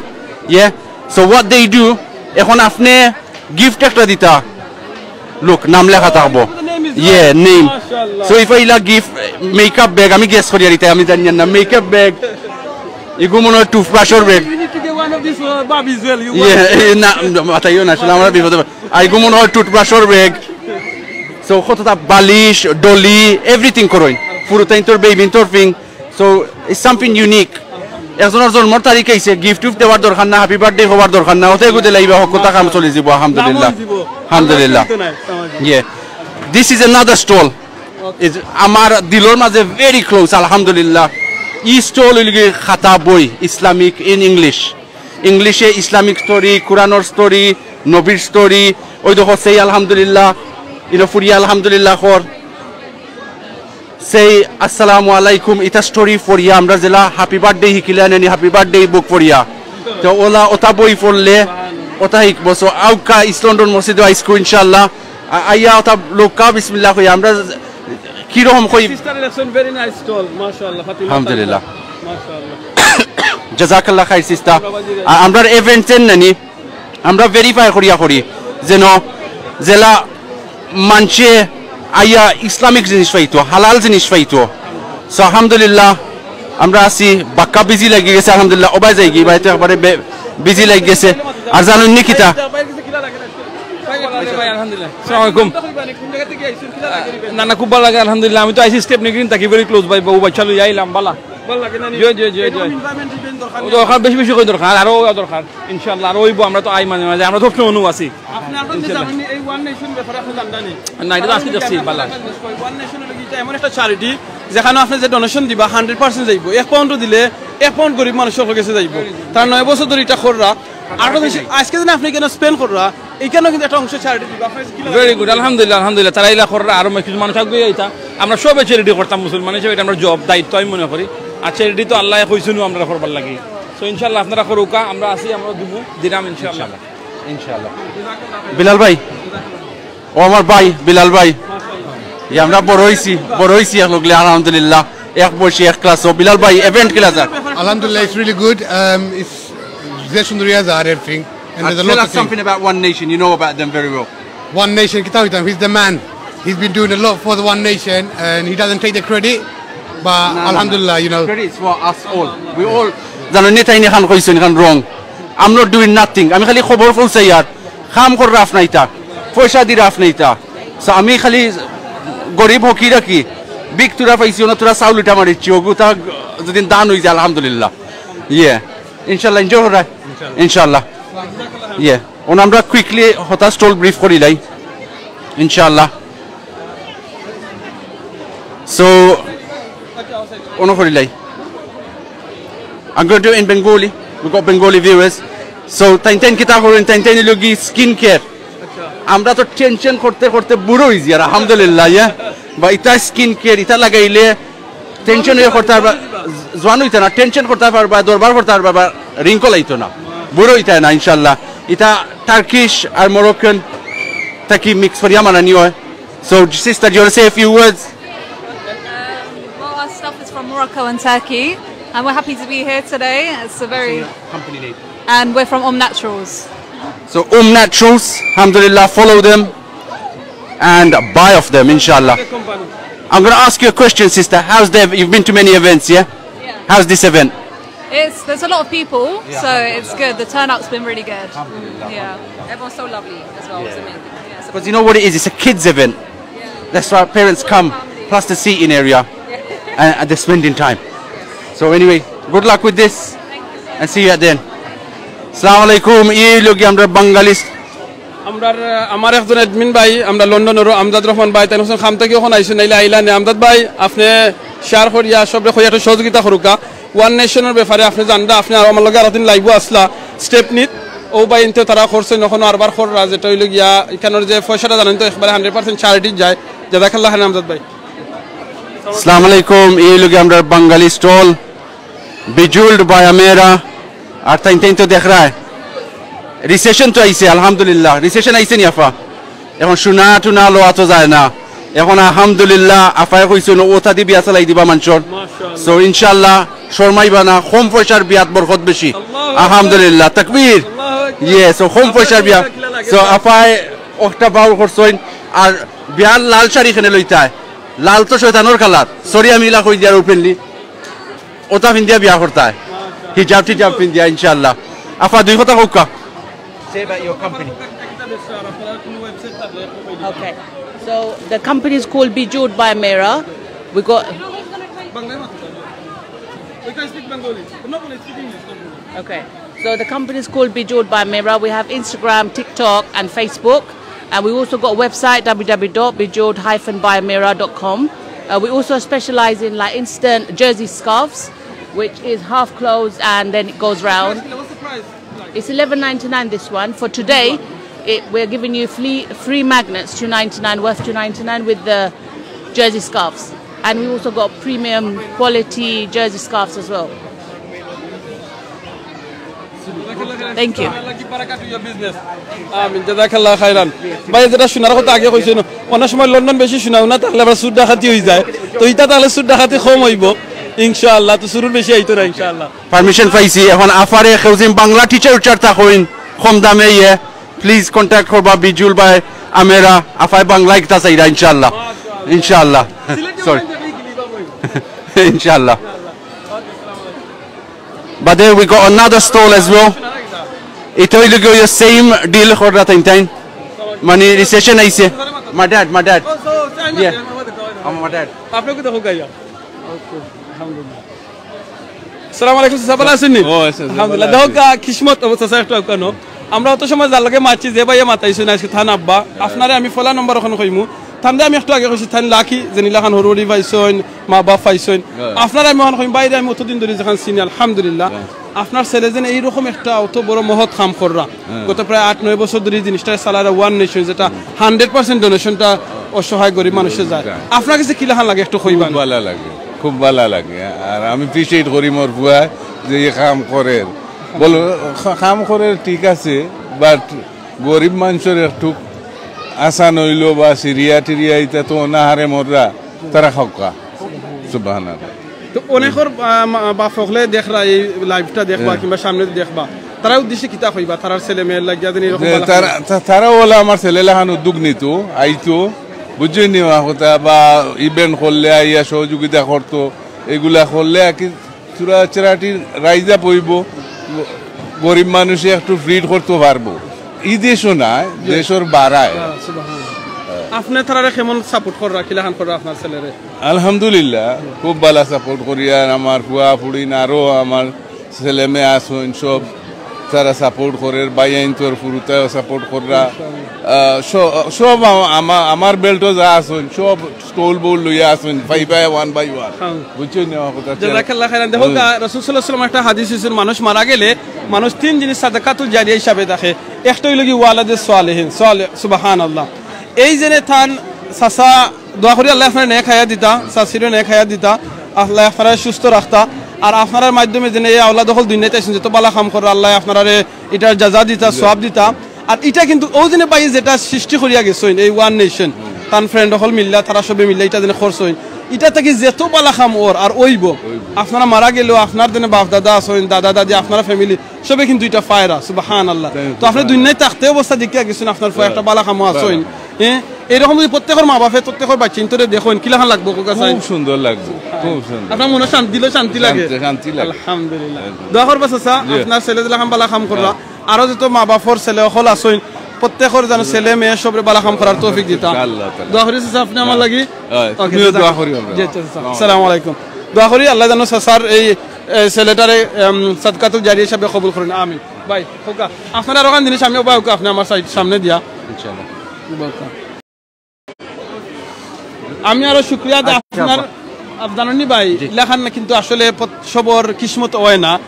yeah? So what they do, এখন আপনে gift একটা দিতা, look, নাম লেখা থাকবো। Yeah, name। So if I like gift, makeup bag, আমি guess করি আর ইতা, আমি জানি না, makeup bag, এগু মনে হয় toothbrush-র bag। You need to get one of these, uh, Barbies well, you want Yeah, না, না, মাথায়ও না, আসলে আমার বিপদে পড়ে। আর এগু মনে হয় toothbrush-র bag। So কততা বালিশ, dolly, everything করইন। ফুরুতাইন্তর, বেবিন্তর thing। So, it's something unique. একজনর জন্মর তারিখ আইছে, gift টিফট দেওয়ার দরকার না, happy birthday কওয়ার দরকার না, ওতে এগু দিলাইবা, হক কথা কাম চলি যিবো, আলহামদুলিল্লাহ। নামও যিবো। আলহামদুলিল্লাহ। নামও যিতো নাই, নামও যিতো। Yeah. This is another stall। Is আমার দিলর মাঝে very close, আলহামদুলিল্লাহ। ই stall অইলো গি খাতা বই, Islamic in English। English-এ Islamic story, কোরআনর story, নবীর story, ওই দেখো সেই আলহামদুলিল্লাহ, ইনো ফুরিয়া আলহামদুলিল্লাহ কর। সেই আসসালামু আলাইকুম, ইতা story পড়িয়া আমরা যেলা happy birthday হিকিলা নেনি, happy birthday book পড়িয়া। তো ওলা ওতা বই পড়লে, ওতা হিকবো। So, আউক্কা East London মসজিদো আইজকু ইনশাআল্লাহ। আ-, আইয়া ওতা লউক্কা বিসমিল্লাহ কইয়া, আমরা কিরকম কই? Sister election, very nice stall, মাশাআল্লাহ, ফাতিমা আলহামদুলিল্লাহ। তালহা, মাশাআল্লাহ। জাজাকাল্লাহ খাইর sister। আ-, আমরার event-এর নানি, আমরা verify করিয়া করি, যেন যেলা মানষে আইয়া Islamic জিনিস পাইতো, হালাল জিনিস পাইতো। So, আলহামদুলিল্লাহ, আমরা আছি, বাক্কা busy লাগি গেছে, আলহামদুলিল্লাহ। ওবায় যাইগি, বাড়িতে একবারে বে-, busy লাগি গেছে। আর জানইন নি কিতা? ভাই, আলহামদুলিল্লাহ। আসসালামু আলাইকুম। না, না, খুব ভালা লাগে, আলহামদুলিল্লাহ। আমি তো আইছি Stepney Green থাকি, very close by, বউ বাচ্চা লইয়া আইলাম, ভালা। জি, জি, জি, জি। ও দরকার, বেশি বেশি করি দরকার, আরো দরকার। ইনশাআল্লাহ, আরো অইবো, আমরা তো আই মাঝে মাঝে, আমরা তো সবসময় অনু আছি। আপনি আপনার যে জানেন এই ওয়ান নেশন ব্যাপারে আপনি জানবেন না? এটা আজকে দেখছি, বালা। ওয়ান নেশন হলো কি, এটা এমন একটা চ্যারিটি, যেখানে আপনি যে ডোনেশন দিবা, হান্ড্রেড পার্সেন্ট যাইবো। এক পাউন্ডও দিলে এক পাউন্ড গরিব মানুষের গেছে যাইবো। তারা নয় বছর ধরে এটা কররা। আরো বেশি, আজকে দিনে আপনি কেন স্পেন্ড কররা, এখানেও কিন্তু একটা অংশ চ্যারিটি দিবা। আপনার কি লাগে? ভেরি গুড, আলহামদুলিল্লাহ, আলহামদুলিল্লাহ। তারা ইলা কররা, আরো কিছু মানুষ আগুয়াই আইতা। আমরা সবে চ্যারিটি করতাম, মুসলমান হিসেবে এটা আমরা জব, দায়িত্ব আমি মনে করি। আর চ্যারিটি তো আল্লাহ কইছইন আমরা করবার লাগি। তো ইনশাআল্লাহ আপনারা করুক্কা, আমরা আছি, আমরা দিমু, দিরাম ইনশাআল্লাহ। ইনশাআল্লাহ। বিলাল ভাই, ও আমার ভাই বিলাল ভাই, ই আমরা বড় অইছি, বড় অইছি এক লগলে, আলহামদুলিল্লাহ, এক বয়সী এক ক্লাস। ও বিলাল ভাই, ইভেন্ট কিলা যার? Alhamdulillah, it's really good. Um, it's যে সুন্দর ইয়া যার everything. And there's a lot of things. Tell us something about One Nation. You know about them very well. One Nation, কিতা কইতাম, he's the man. He's been doing a lot for the One Nation, and he doesn't take the credit. But alhamdulillah, you know. Credit is for us all. We all. জানো নি, তাইন এখান কইছইন, এখান wrong. I'm not doing nothing. আমি খালি খবর পৌঁছাইয়ার, কাম কররা আপনাইতা, পয়সা দিরা আপনাইতা। So আমি খালি গরিব ফকির আর কি, ভিক থুড়া পাইছি, অনো থুড়া চাউল উঠা মারিছি, ওগুতা যদি দান অইযায়, আলহামদুলিল্লাহ। ইয়ে, ইনশাআল্লাহ, এনজয় কররা। ইনশাআল্লাহ। ইয়ে, অনো আমরা কুইকলি হতা স্টল ব্রিফ করিলাই, ইনশাআল্লাহ। So, অনো করিলাই। I'm going to do in Bengali. We got Bengali viewers. So, তাইন তাইন কিতা করইন, তাইন তাইন অইলো গি স্কিন কেয়ার। আমরা তো টেনশন করতে করতে বুড়া অইযাই, আর আলহামদুলিল্লাহ, ইয়া। বা ইতা স্কিন কেয়ার, ইতা লাগাইলে টেনশন ইয়ে করতা পারবা, জোয়ান অইতা না, টেনশন করতা পারবা, দরবার করতা পারবা, বা রিঙ্কল আইতো না, বুড়া অইতা না, ইনশাআল্লাহ। ইতা টার্কিশ আর মরক্কন থাকি মিক্স করিয়া বানানি অয়। So, sister, do you want to say a few words? Um, well, our stuff is from Morocco and Turkey, and we're happy to be here today. It's a very Company name. And we're from Om Naturals. So, Om Naturals, alhamdulillah, follow them and buy off them, inshallah. I'm gonna ask you a question, sister. How's the, you've been to many events, yeah? Yeah. How's this event? It's, there's a lot of people, so it's good. The turnout's been really good. Yeah, everyone's so lovely as well. It's amazing. Yeah, it's a Because you know what it is? It's a kids' event. That's why parents come, plus the seating area, and, and they're spending time. So anyway, good luck with this, and see you at the end. আসসালামু আলাইকুম, ই অইলো গি আমরার বাঙালি। আমরার, আমার একজন অ্যাডমিন ভাই, আমরা লন্ডনর আমজাদ রহমান ভাই, তাইন অখন কাম থাকি অখন আইছইন, নাইলে আইলা নে। আমজাদ ভাই, আপনে শেয়ার করিয়া সবরে কইয়া একটু সহযোগিতা করুক্কা। ওয়ান নেশনর ব্যাপারে আপনে জানরা, আপনে আরো আমার লগে আরো দিন লাইভও আছলা, স্টেপনিত। ও ভাইন্তে তারা করছইন, অখনো আরবার কররা, যেটা অইলো গিয়া, ইখানর যে পয়সাটা জানইন তো একবারে হান্ড্রেড পার্সেন্ট চ্যারিটিত যায়। জাযাকাল্লাহ খাইরান আমজাদ ভাই। আসসালামু আলাইকুম, ই অইলো গি আমরার বাঙালি স্টল, Bejewelled by Amera। আর তাইন তাইন তো দেখরায়, রিসেশন তো আইছে, আলহামদুলিল্লাহ। রিসেশন আইছে নি আফা? অখন সোনা টুনা লওয়া তো যায় না। অখন আলহামদুলিল্লাহ, আফায় কইছইন, অতাদি বিয়া চালাই দিবা মানষর। So, ইনশাআল্লাহ, শরমাইবা না, কম পয়সার বিয়াত বরকত বেশি। আলহামদুলিল্লাহ, তাকবীর। ইয়ে, so, কম পয়সার বিয়া। So, আফায় একটা বাউল করছইন, আর বিয়ার লাল শাড়ি কেনে লইতায়। লাল তো শয়তানর কালার। Sorry, আমি ইলা কই দিয়ার openly। অতা পিন্দিয়া বিয়া করতায়, হিজাব টিজাব পিন্দিয়া, ইনশাআল্লাহ। আফা, দুই কথা কউক্কা। Say about your company. Okay. So the company is called Bejewelled by Amera. We got. Okay. So the company is called Bejewelled by Amera. We have Instagram, TikTok, and Facebook. And we also got a website, w w w dot bejewelled dash by amera dot com. Uh, we also specialize in, like, instant jersey scarves, which is half clothes and then it goes round. What's the price? It's eleven ninety-nine, this one. For today, it, we're giving you free, free magnets, two ninety-nine, worth two ninety-nine, with the jersey scarves. And we also got premium quality jersey scarves as well. Thank you. আমিন, জাযাকাল্লাহ খাইরান। ভাই, যেটা সোনার কথা আগে কইছইন, অনেক সময় লন্ডন বেশি সোনা উনা থাকলে আবার চুর ডাকাতি অইযায়, তো ইতা থাকলে চুর ডাকাতি কম অইবো ইনশাআল্লাহ, তো চুরুর বেশি আইতো না ইনশাআল্লাহ। পারমিশন পাইছি, অখন আফারে কেউ যদি বাংলা টিচার উচার থাকইন কম দামে, ইয়ে, please contact করবা Bejewelled by Amera, আফায় বাংলা ইকতা চাইরা ইনশাআল্লাহ, ইনশাআল্লাহ। Sorry। ইনশাআল্লাহ। বাদে we got another stall as well. ইটা অইলো গিয়া same deal কররা তাইন তাইন। মানে রিসেশন আইছে। My dad, my dad. Yeah. আমার my dad. আপনি কোথা হোক আইয়া? আলহামদুলিল্লাহ। আসসালামু আলাইকুম, চাচা, ভালা আছইন নি? ও, আচ্ছা, আচ্ছা, আলহামদুলিল্লাহ। ভালা দেখো আছি। কা, কিসমত অবস্থা, চাচা, একটু আউক্কা নু। আমরা অত সময় যার লগে মাতছি, যে ভাইয়ে মাতাইছইন, আইজকে তান আব্বা। আপনারে আমি ফয়লা নম্বর অখন কইমু। তানরে আমি একটু আগে কইছি, তাইন লাকি, যেন ইলাখান হুরুহুরি পাইছইন, মা-বাফ পাইছইন। হ্যাঁ। আপনারে আমি অখন কইমু, ভাইরে আমি অতদিন ধরি যেখান চিনি, আলহামদুলিল্লাহ। হ্যাঁ। আপনার ছেলে যেন এইরকম একটা অত বড় মহৎ কাম কররা। হ্যাঁ। গত প্রায় আট নয় বছর ধরি এই জিনিসটা চালারা ওয়ান নেশন, যেটা হান্ড্রেড পার্সেন্ট ডোনেশনটা অসহায় গরিব মানুষে যায়। যায়। আপনার কাছে কিলাখান লাগে একটু কইবা? খুব ভালা লাগে, খুব ভালা লাগে। আর আমি অ্যাপ্রিশিয়েট করি মোর ফুয়ায় যে ই কাম করের। বলো, কা-, কাম করের ঠিক আছে, বাট গরিব মানষর একটু আসান অইলো বা সিরিয়া টিরিয়া ইতা তো অনাহারে মররা, তারা খাউক্কা। সুবহানাল্লাহ। তো অনেকর, আহ, মা-, বাপ অকলে দেখরা, এই লাইভটা দেখবা হ্যাঁ। কিংবা সামনে দেখবা, তারার উদ্দেশ্যে কিতা কইবা? তারার ছেলে মেয়ের লাগিয়া যেন এরকম যে বালা তারা, তা-, তারাও অলা আমার ছেলে লাখান উদ্যোগ নিতো, আইতো, বুঝছইন নি আমার কথা, বা ইভেন্ট করলে আইয়া সহযোগিতা করতো, এগুলা করলে আর কি থুড়া চেরাটি রাইজ আপ অইবো, গরিব মানুষে একটু ফিড করতো পারবো। ই দেশও না, দেশর বারায়। হ্যাঁ, সুবহানাল্লাহ। আপনে তারারে কেমন সাপোর্ট কররা, কিলাখান কররা আপনার ছেলেরে? আলহামদুলিল্লাহ, খুব ভালা সাপোর্ট করি। আর আমার ফুয়া ফুড়িন আরো আমার ছেলে মেয়ে আছইন, সব তারা সাপোর্ট করের, ভাইয়াইন্তর ফুরুতায়ও সাপোর্ট কররা। আহ, স-, সব আমা-, আমা-, আমার বেল্টও যা আছইন, সব স্টল বোল লইয়া আছইন, five buy one buy one. হ্যাঁ। বুঝছইন নি আমার কথা? জাযাকাল্লাহ খাইরান। দেখো, হুম। আহ, রাসূল সাল্লাল্লাহু আলাইহি ওয়াসাল্লাম একটা হাদিস অইছে, মানুষ মারা গেলে মানুষ তিন জিনিস সাদাকাতুল জারিয়া হিসাবে দেখে। একটা অইলো কি ওয়ালাদে সালেহিন, সালে-, সুবহানাল্লাহ। এই যেন তান চাচা দোয়া করি আল্লায় আপনারে নেক হায়াত দিতা, চাচিরেও নেক হায়াত দিতা, আল্লায় আপনারে সুস্থ রাখতা। আর আপনারার মাধ্যমে যেন এই আওলাদ অকল দুনিয়াত আইছইন, যত ভালা কাম কররা আল্লায় আপনারারে ইটার জাযা দিতা, সওয়াব দিতা। আর ইটা কিন্তু অউ যেন ভাইয়ে যেটা সৃষ্টি করিয়া গেছইন, এই ওয়ান নেশন, তান ফ্রেন্ড অকল মিল্লা, তারা সবে মিল্লা ইটা যেন করছইন, ইটা থাকি যত ভালা কাম অর আর অইবো। আপনারা মারা গেলেও আপনার যেন বাপ দাদা আছইন, দাদা দাদি, আপনারা ফ্যামিলি, সবে কিন্তু ইটা পায়রা, সুবহানাল্লাহ। Thank you, তো আপনে দুনিয়াত থাকতে অবস্থা দেখিয়া গেছইন, আপনার ফুয়া একটা ভালা কামো আছইন। হ্যাঁ, এইরকম যদি প্রত্যেকর মা বাপে প্রত্যেকর বাচ্চাইন্তরে দেখইন, কিলাখান লাগবো, কউক্কা চাই? খুব সুন্দর লাগবো, খুব সুন্দর। আপনার মনে শান্তি, দিলো শান্তি লাগে? শান্তি, শান্তি লাগে। আলহামদুলিল্লাহ। একদম। দোয়া করবা চাচা, জি। আপনার ছেলে যেলাখান ভালা কাম কররা, হ্যাঁ। আরো যত মা বাপর ছেলে অকল আছইন, প্রত্যেকর যেন ছেলে মেয়ে সবরে ভালা কাম করার তৌফিক দিতা। ইনশাআল্লাহ তাআলা। দোয়া করি চাচা, আপনে আমার লাগি। হ্যাঁ, OK, তুমিও চাচা। দোয়া করিও আমরা। জি, চাচা। আসসালামু আলাইকুম। দোয়া করি আল্লায় যেন চাচার এই, এ, ছেলেটারে, এম, সাদকাতুল জারিয়া হিসাবে কবুল করইন। আমিন। ভাই, কউক্কা, আপনার আরো খান জিনিস আমি, ভাই, কউক্কা, আপনে আমার সাইড সামনে দিয়া। ইনশাআল্লাহ। Welcome। আমি আরো শুকরিয়া আদায় আচ্ছা, আপনার, আপা। আফজানুন্নি ভাই, জি। ইলাখান কিন্তু আসলে প্রত-, সবর কিসমত অয় না,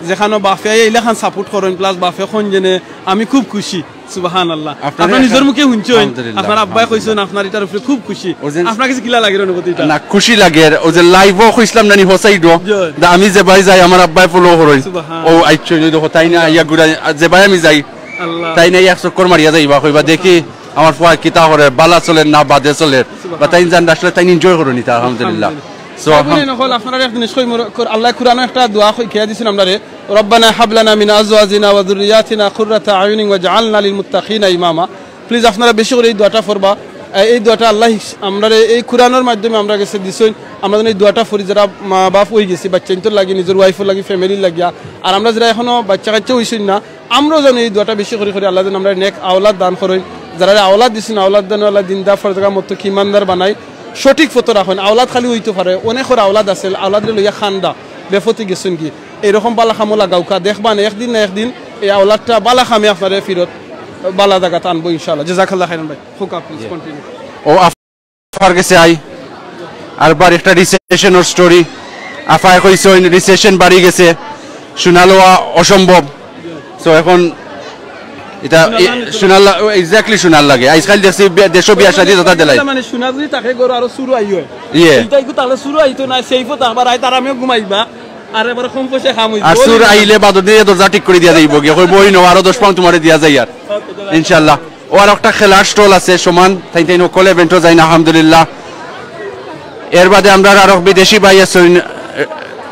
যেখানো বাফে ইলাখান সাপোর্ট করইন, প্লাস বাফে কইন যেনে আমি খুব খুশি। সুবহানাল্লাহ। আপনার আপনার নিজর মুখে হুনছইন, আলহামদুলিল্লাহ, আপনার আব্বায় আলহামদুলিল্লাহ। কইছইন, আপনার ইটার উপরে খুব খুশি। ওই যে আপনার কাছে কিলা লাগের অনুভূতিটা? না, খুশি লাগের। ওই যে লাইভও কইছিলাম না নি, হোসাইডো। জি। দা আমি যে বায় যাই, আমার আব্বায় ফলো করইন। সুবহান। ও আইছইন, ওই দেখো, তাইন আইয়া ঘুরা, আর যে বায় আমি যাই, আল্লাহ। তাইন আইয়া এক চক্কর মারিয়া যাইবা, কইবা, "দেখি, আমার ফুয়া কিতা করের, ভালা চলের না বাদে চলের?" সুবহান। বা তাইন জানরা আসলে তাইন এনজয় করইন ইতা, আলহামদুলিল্লাহ। আলহামদুলিল্লাহ। So, ভাই, আলহাম- বইন অকল, আপনারারে এক জিনিস কইমু, কর-, আল্লায় কোরআনো একটা দোয়া কই-, কইয়া দিছইন আমরারে, "রব্বানা হাব লানা মিন আজওয়াজিনা ওয়া যুররিয়াতিনা কুররাতা আয়ুনিন ওয়াজআলনা লিল মুত্তাকিনা ইমামা।" প্লিজ আপনারা বেশি করি এই দোয়াটা পড়বা। এ-, এই দোয়াটা আল্লায় হিস-, আমরারে এই কোরআনর মাধ্যমে আমরার গেছে দিছইন। আমরা যেন এই দোয়াটা পড়ি, যেরা মা বাপ অইগেছি, বাচ্চাইন্তর লাগি, নিজর ওয়াইফর লাগি, ফ্যামিলির লাগিয়া। আর আমরা যেরা এখনো বাচ্চা কাচ্চা অইছইন না, আমরাও যেন এই দোয়াটা বেশি করি করি, আল্লায় যেন আমরারে নেক আওলাদ দান করইন। যেরারে আওলাদ দিছইন, আওলাদ দান আল্লায় দিনদার, ফরজগা, মুত্তাকি, ইমানদার বানাই, সঠিক পথো রাখইন। আওলাদ খালি অইতো পারে, অনেকর আওলাদ আছে, আওলাদরে লইয়া কান্দা, বেপথি গেছইন গি। এইরকম ভালা কামো লাগাউক্কা, দেখবা না একদিন না একদিন এই আওলাদটা ভালা কামে আপনারে ফিরত ভালা জাগাত আনবো ইনশাআল্লাহ। জাযাকাল্লাহ খাইরান ভাই। কউক্কা, প্লিজ কন্টিনিউ। ও আফার গেছে আই, আরবার একটা রিসেশনর স্টোরি। আফায় কইছইন রিসেশন বাড়ি গেছে, সোনা লওয়া অসম্ভব। So এখন ইটা সোনা এ-, লাগে তো। সোনার লা-, ও, exactly সোনার লাগে। আইজকাল দেখছি বে-, দেশো বিয়া শাদি যেতা দিলাই। মানে সোনা যদি থাকে ঘরো আরো চুরু আইও। ইয়ে। ইটা একটু তাহলে চুরু আইতো না, সেই পথে আবার আইতারা আমিও ঘুমাইবা। আর এবার কম পয়সা কাম অইবো। আর চুর আইলে বাদর দিয়া দরজা ঠিক করি দিয়া যাইবো গিয়া। কইবো, "ওই নেও, আরো দশ পাউন্ড তুমারে দিয়া যাইয়ার।" ইনশাআল্লাহ। ও আর একটা খেলার স্টল আছে, সমান। তাইন তাইন অকল ইভেন্টো যাইন, আলহামদুলিল্লাহ। এর বাদে আমরার আরো বিদেশি ভাই আছইন,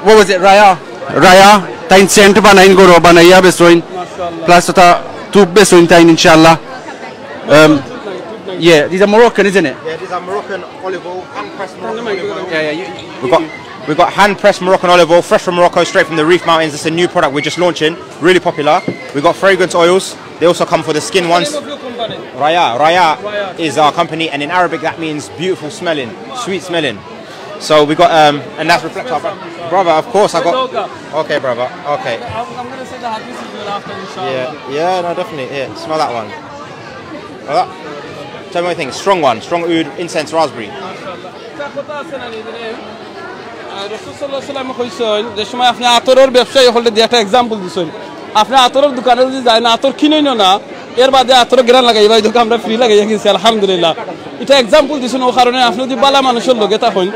what was it? রায়া, রায়া, তাইন সেন্ট বানাইন, ঘরো বানাইয়া বেচইন। মাশাআল্লাহ। প্লাস ওটা টুপ বেচইন তাইন, ইনশাআল্লাহ। Um, yeah, these are Moroccan, isn't it? Yeah, these are Moroccan olive oil, hand pressed Moroccan olive oil. Yeah, yeah, you, you, We've got, we've got hand pressed Moroccan olive oil, fresh from Morocco, straight from the Rif Mountains. It's a new product we're just launching, really popular. We've got fragrance oils. They also come for the skin ones. What's the name of your company? Raya. Raya Raya. Is our company, and in Arabic that means beautiful smelling, sweet smelling. So we got um, and that's reflect our bro- brother. Of course, I got. Okay, brother. Okay. I'm, I'm gonna say the hadith as well after, inshallah. Yeah, yeah, no, definitely. Yeah, smell that one. Well, that, tell me what you think. Strong one, strong oud, incense, raspberry. একটা কথা আছে না, নিজে রসুল সাল্লাল্লাহু আলাইহি ওয়াসাল্লাম কইছেন যে সময় আপনি আতরর ব্যবসায়ী হলে দিয়ে একটা এক্সাম্পল দিছেন। আপনি আতরর দোকানে যদি যায় না, আতর কিনইন না, এর বাদে আতর গেরান লাগাইবা, এই দেখো আমরা ফ্রি লাগাইয়া গেছি, আলহামদুলিল্লাহ। এটা এক্সাম্পল দিছেন, ও কারণে আপনি যদি বালা মানুষের লগে থাকেন,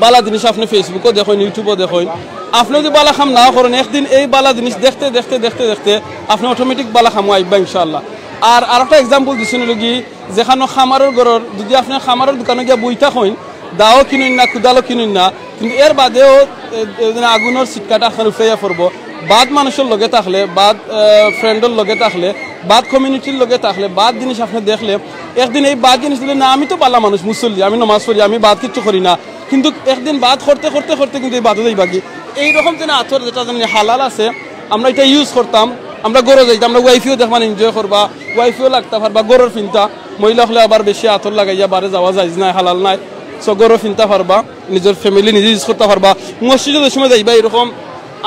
বালা জিনিস আপনি ফেসবুকও দেখেন, ইউটিউবও দেখেন, আপনি যদি বালা কাম না করেন, একদিন এই বালা জিনিস দেখতে দেখতে দেখতে দেখতে আপনি অটোমেটিক বালা কামও আইবা ইনশাআল্লাহ। আর আরেকটা এক্সাম্পল দিছেন হলো কি, যেখানো খামারর ঘরর, যদি আপনি খামারর দোকানো গিয়া বই থাকেন, দাও কিনইন না, কুদালও কিনইন না, কিন্তু এর বাদেও এ, এ, যেন আগুনর ছিটকাটা আপনার উফরাইয়া পড়বো। বাদ মানুষের লগে থাকলে, বাদ, আহ, ফ্রেন্ডর লগে থাকলে, বাদ কমিউনিটির লগে থাকলে, বাদ জিনিস আপনি দেখলে, একদিন এই বাদ জিনিস দিলে না, আমি তো বালা মানুষ, মুসল্লি, আমি নমাজ পড়ি, আমি বাদ কিচ্ছু করি না, কিন্তু একদিন বাদ করতে করতে করতে কিন্তু এই বাদও যাইবা কি। এইরকম যেন আতর যেটা যেন হালাল আছে, আমরা এটা ইউজ করতাম, আমরা ঘরো যাইতাম, আমরা ওয়াইফেও দেখবান এনজয় করবা, ওয়াইফেও লাগতা পারবা, ঘরর ফিনতা, মহিলা হলে আবার বেশি আতর লাগাইয়া বারে যাওয়া যায় না, হালাল নাই। সো ঘরো ফিনতা পারবা, নিজের ফ্যামিলি নিজে ইউজ করতা পারবা। মসজিদে যে সময় যাইবা এরকম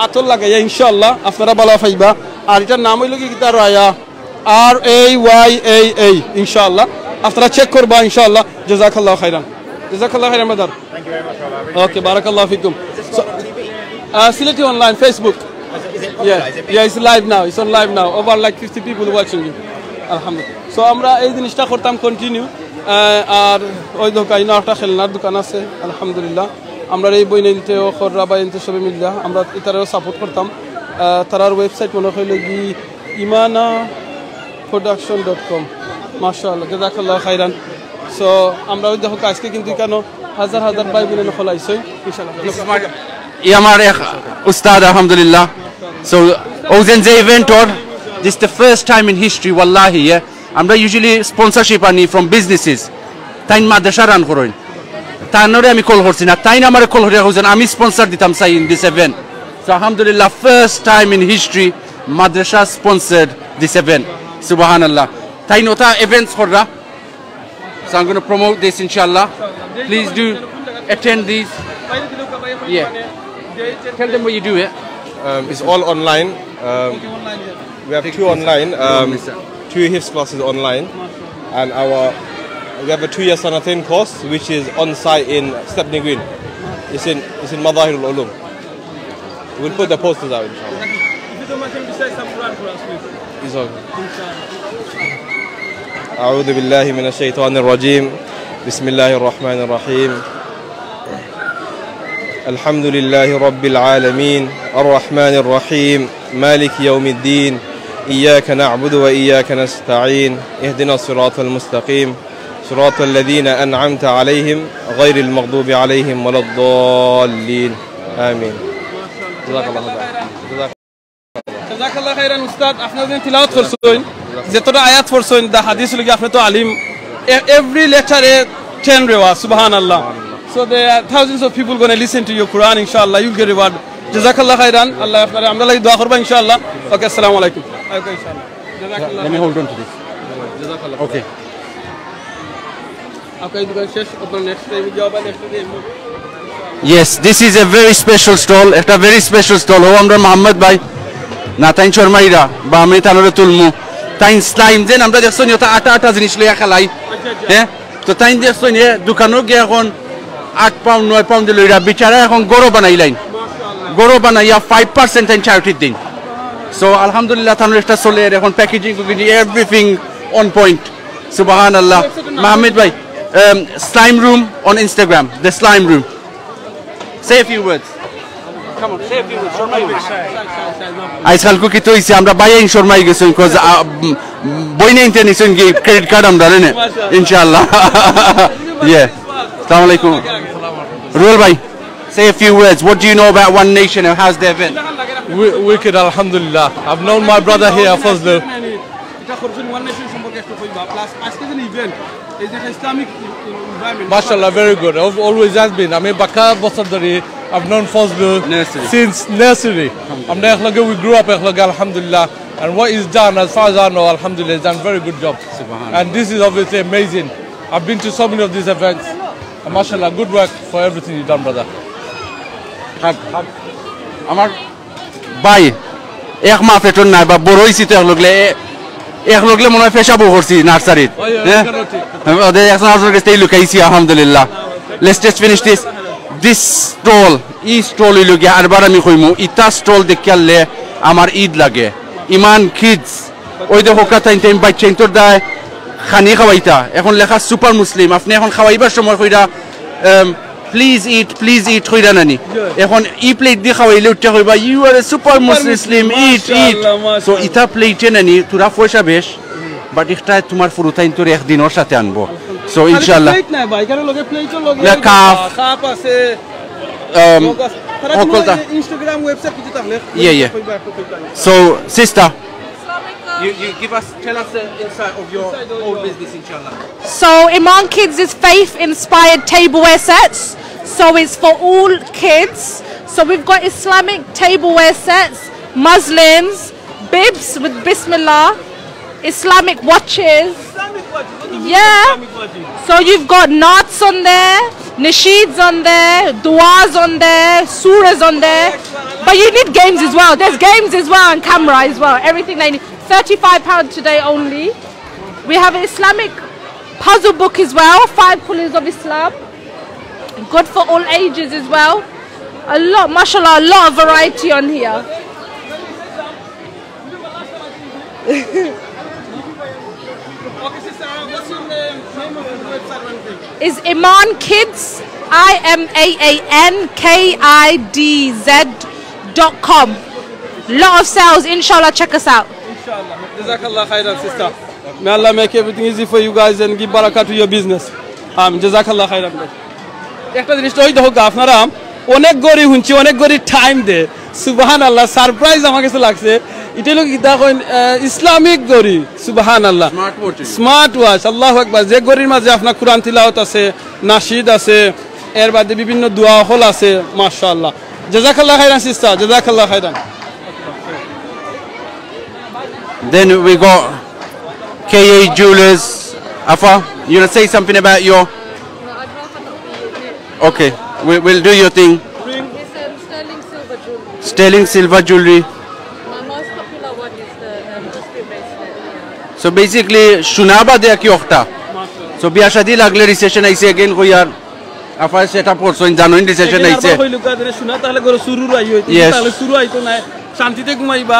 আতর লাগাইয়া ইনশাআল্লাহ আপনারা বালা পাইবা। আর এটার নাম হইল কি কিতা রয়া, আর এ ওয়াই এ এ, ইনশাআল্লাহ আপনারা চেক করবা ইনশাআল্লাহ। জাযাকাল্লাহু খাইরান, জাযাকাল্লাহু খাইরান বাদার। ওকে, বারাকাল্লাহু ফিকুম। So, uh, Sylheti online, Facebook. Yeah, yeah, it's live now. It's on live now. Over like fifty people watching you. আলহামদুলিল্লাহ। সো আমরা এই জিনিসটা করতাম কন্টিনিউ। আর ওই দোকান, একটা খেলনার দোকান আছে, আলহামদুলিল্লাহ। আমরা এই বইনাইন্তে ও খররা ভাইয়াইন্তে সবে মিলিয়া আমরা ইতারেও সাপোর্ট করতাম। আহ, তারার ওয়েবসাইট মনে হইল কি ইমানা প্রোডাকশন ডট কম। মাশাআল্লাহ, জাযাকাল্লাহু খাইরান। সো আমরা ওই দেখো আজকে কিন্তু এখানে হাজার হাজার ভাই বোন খোলাইছে ইনশাআল্লাহ। This is my, ই আমার এক উস্তাদ, আলহামদুলিল্লাহ। So, ওজেন যে ইভেন্ট ওর, this is the first time in history, ওয়াল্লাহি, yeah. আমরা ইউজুয়ালি স্পন্সরশিপ আনি from businesses। তাইন মাদ্রাসা রান করইন। তানরে আমি কল করছি না, তাইন আমারে কল করিয়া কইছেন, "আমি স্পন্সর দিতাম চাই in this event।" So, আলহামদুলিল্লাহ, first time in history, Madrasa sponsored this event। সুবহানাল্লাহ। তাইন ওটা ইভেন্টস কররা। So I'm going to promote this, inshallah. Please do attend these. Yeah. Tell them what you do here. Um, it's all online. Um, we have two online, um, two Hifz classes online, and our we have a two-year Sanatayn course, which is on site in Stepney Green. It's in it's in Madahirul Ulum. We'll put the posters out, inshallah. If you don't mind, can you recite some Quran for us, please? It's okay. Inshallah. أعوذ بالله من الشيطان الرجيم. بسم الله الرحمن الرحيم. الحمد لله رب العالمين. الرحمن الرحيم. مالك يوم الدين. إياك نعبد وإياك نستعين. اهدنا الصراط المستقيم. صراط الذين أنعمت عليهم غير المغضوب عليهم ولا الضالين. آمين. جزاك الله خيرا. جزاك জাযাকাল্লাহু খাইরান উস্তাদ, আপনি যে তিলাওয়াত করছেন, যতটা আয়াত পড়ছেন, the হাদিস লাগি আপনি তো আলিম, এ-, every letter এ ten রেওয়া, সুবহানাল্লাহ। So there are thousands of people gonna listen to your Quran, inshallah, you'll get reward. জাযাকাল্লাহু খাইরান, আল্লাহ আপনারে, আমরা লাগি দোয়া করবা, ইনশাআল্লাহ। ওকে, আসসালামু আলাইকুম। ওকে, ইনশাআল্লাহ। জাযাকাল্লাহু Let me hold on to this. Okay. আপনার এই দোকান শেষ, আপনার নেক্সট টাইম যাওয়া বা next time Yes, this is a very special stall, একটা very special stall। ও আমরা মোহাম্মদ ভাই, না তাইন শর্মাইরা, বা আমি তানরে তুলমু। তাইন স্লাইম যেন আমরা দেখছো নি, ওটা আটা আটা জিনিস লইয়া খেলাই। হ্যাঁ, তো তাইন দেখছো নি, দোকানো গিয়া এখন আট পাউন্ড, নয় পাউন্ড লইরা, বিচারা এখন গরো বানাইলাইন। গরো বানাইয়া ফাইভ পার্সেন্ট তাইন চ্যারিটির দিন। So আলহামদুলিল্লাহ, তানর একটা চলের এখন প্যাকেজিং, কুকেজিং, everything on point। সুবহানাল্লাহ। মাহমুদ ভাই, um, Slime Room on Instagram, the Slime Room. Say a few words. Come on, say a few words. আজকাল কু কিতা অইছে, আমরা ভাইয়াইন শর্মাই গেছইন, 'cause, uh, বইনাইন্তে নিছইন কি ক্রেডিট কার্ড আমরা রে নে, ইনশাআল্লাহ। Yeah. আসসালামু আলাইকুম। রুবেল ভাই, say a few words. What do you know about One Nation and how's the event? Wi-, wicked, alhamdulillah. I've known my brother here, Fazlul. এটা করছেন ওয়ান নেশন সম্পর্কে একটু কইবা, প্লাস আজকে যে ইভেন্ট, এই যে একটা Islamic environment. Mashallah, very good. I've always has been. আমি বাক্কা বছর ধরি, I've known Fazlul Nursery. Since nursery. আমরা একলগে, we grew up একলগে, alhamdulillah. And what he's done, as far as I know, alhamdulillah, he's done a very good job. Subhanallah. And this is obviously amazing. I've been to so many of these events. Mashallah, good work for everything you done, brother. হাগ, হাগ। আমার ভাই, এক মা পেটর নাই বা বড় অইছি তো এক লগলে, এ-, এক লগলে মনে হয় পেশাবও করছি নার্সারিত। ওই, ওই, হ্যাঁ? ওইখানে ঠিক। আমি ওদের একজন আরেকজনর কাছ থেকে লুকাইছি, আলহামদুলিল্লাহ। Let's just finish this. This stall, E stall oil গিয়া, আরবার আমি কইমু, ইতা stall দেখিয়ারলে আমার ঈদ লাগে। ইমান Kids, ওই দেখো, কাতাইন টাইম বাইচ্চাইন্তর দায় খানি খাওয়াইতা। এখন লেখা সুপার মুসলিম, আপনি এখন খাওয়াইবার সময় কইরা, প্লিজ ইট, প্লিজ ইট কইরা নানি। এখন ই প্লেট দি খাওয়াইলে উঠতে কইবা, "You are a super Muslim, eat, eat." মাশাআল্লাহ, so মাশাআল্লাহ। ইতা প্লেটে নানি, তোরা পয়সা বেশ, বাট একটা তোমার ফুরুতাইন্তর একদিনর সাথে আনবো। So, খালি ইনশাআল্লাহ। প্লেট নাই ভাই, এখানে লগে প্লেটও লগে না, কাপ। কাপ আছে। Um, মগ আছে। তারা কোনো হকলতা। Instagram, website কিছু থাকলে ইয়ে, ইয়ে। কইবা, একটু কইবা। So, sister, you, you give us, tell us the insight of your own business, inshallah. So, Iman Kids is faith-inspired tableware sets. So, it's for all kids. So, we've got Islamic tableware sets, muslins, bibs with Bismillah, Islamic watches. Islamic watches. What do you mean, yeah. Islamic watches? So you've got naats on there, nasheeds on there, duas on there, surahs on there. But you need games as well. There's games as well and camera as well. Everything they need. Thirty-five pound today only. We have an Islamic puzzle book as well. Five pillars of Islam. Good for all ages as well. A lot, mashallah, a lot of variety on here. Okay, sister, uh, what's your name, name of the website or anything? Is Iman Kids, I M A A N K I D Z dot com. Lot of sales, inshallah, check us out. Inshallah. Jazakallah khairan, sister. May Allah make everything easy for you guys and give barakah to your business. Um, Jazakallah khairan. একটা জিনিস তো ওই দেখো, আপনারা অনেক ঘড়ি হুনছি, অনেক ঘড়ি টাইম দে। সুবহানাল্লাহ, সারপ্রাইজ আমার কাছে লাগছে। এটা হলো কিতা কইন, আহ, ইসলামিক ঘড়ি। সুবহানাল্লাহ। Smart watch। Smart watch, আল্লাহু আকবার। যে ঘড়ির মাঝে আপনার কোরআন তিলাওয়াত আছে, নাশিদ আছে, এর বাদে বিভিন্ন দোয়া হল আছে। মাশাআল্লাহ। জাযাকাল্লাহ খাইরান সিস্টার, জাযাকাল্লাহ খাইরান। Then we got K A Jewelers. Afa, you wanna say something about your? Okay, we, we'll do your thing. It's, um, sterling silver jewelry. Sterling silver jewelry. My most popular one is the, um, history bracelet. So basically, সোনা বাদে আর কি অখটা। So বিয়া শাদী লাগলে রিসেপশন আইছে again কইয়ার। আফায় সেট আপ করছইন, জানোইন রিসেপশন আইছে। কইলুকা যে সোনা তাহলে ঘরে চুরুর আই হইতো, yes। তাহলে চুরু আইতো না। শান্তিতে ঘুমাইবা,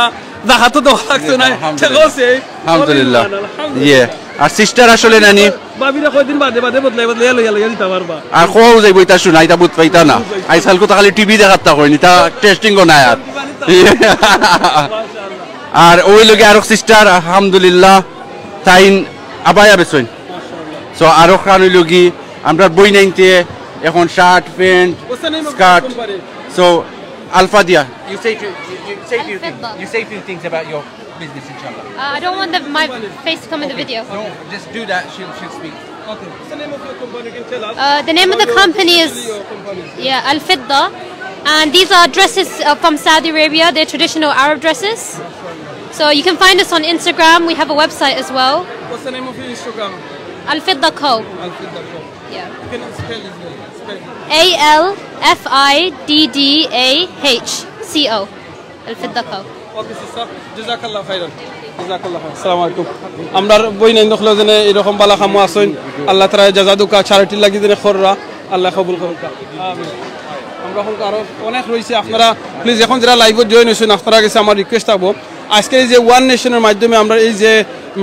জাকাতও দেওয়া লাগতো না। আলহামদুলিল্লাহ। ঠিক আছে? আলহামদুলিল্লাহ। আলহামদুলিল্লাহ। ইয়ে, আর সিস্টার আসলে নানি? ভাবিরা কয়দিন বাদে বাদে বদলাই বদলাই লইয়া লইয়া দিতা পারবা। আর খোয়াও যাইব, ইতা সোনা, ইতা বুঝ পাইতা না। আইসাল কথা খালি টিভি দেখাত তা কইনি, তা টেস্টিং গো না আর। আর ওই লগে আরক সিস্টার, আলহামদুলিল্লাহ, তাইন আবায়া বেচইন। So আরক খান অইল কি, আমরা বই নাইনতে এখন shirt, pant, What's the name of the skirt. Company? So Alpha দিয়া। You say few, you, you say few things. Al-Fidda. You say few things about your business, inshallah. Uh, I don't want the, my face to come in the video. No, just do that. She'll, she'll speak. Okay. What's the name of your company? You can tell us. Uh, the name of the company is, yeah, Al Fidda. And these are dresses, uh, from Saudi Arabia. They're traditional Arab dresses. So you can find us on Instagram. We have a website as well. What's the name of your Instagram? Al Fidda Co. Al Fidda Co. Yeah. You can spell it, spell it. A L F I D D A H C O. Al Fidda Co. Okay, sister. Jazakallah khairan. Jazakallah khairan. আসসালামু আলাইকুম। আমরার বইনাইন দেখলো যেন এরকম বালা কামো আছইন। আল্লাহ তাআলা জাযা দুকা চ্যারিটির লাগি যেন কররা, আল্লাহ কবুল করুকা। আমিন। আমরা এখন আরো অনেক রইছে, আপনারা প্লিজ এখন যারা লাইভে জয়েন হইছেন, আপনারা গেছে আমার রিকোয়েস্ট থাকবো, আজকের এই যে ওয়ান নেশনের মাধ্যমে আমরা এই যে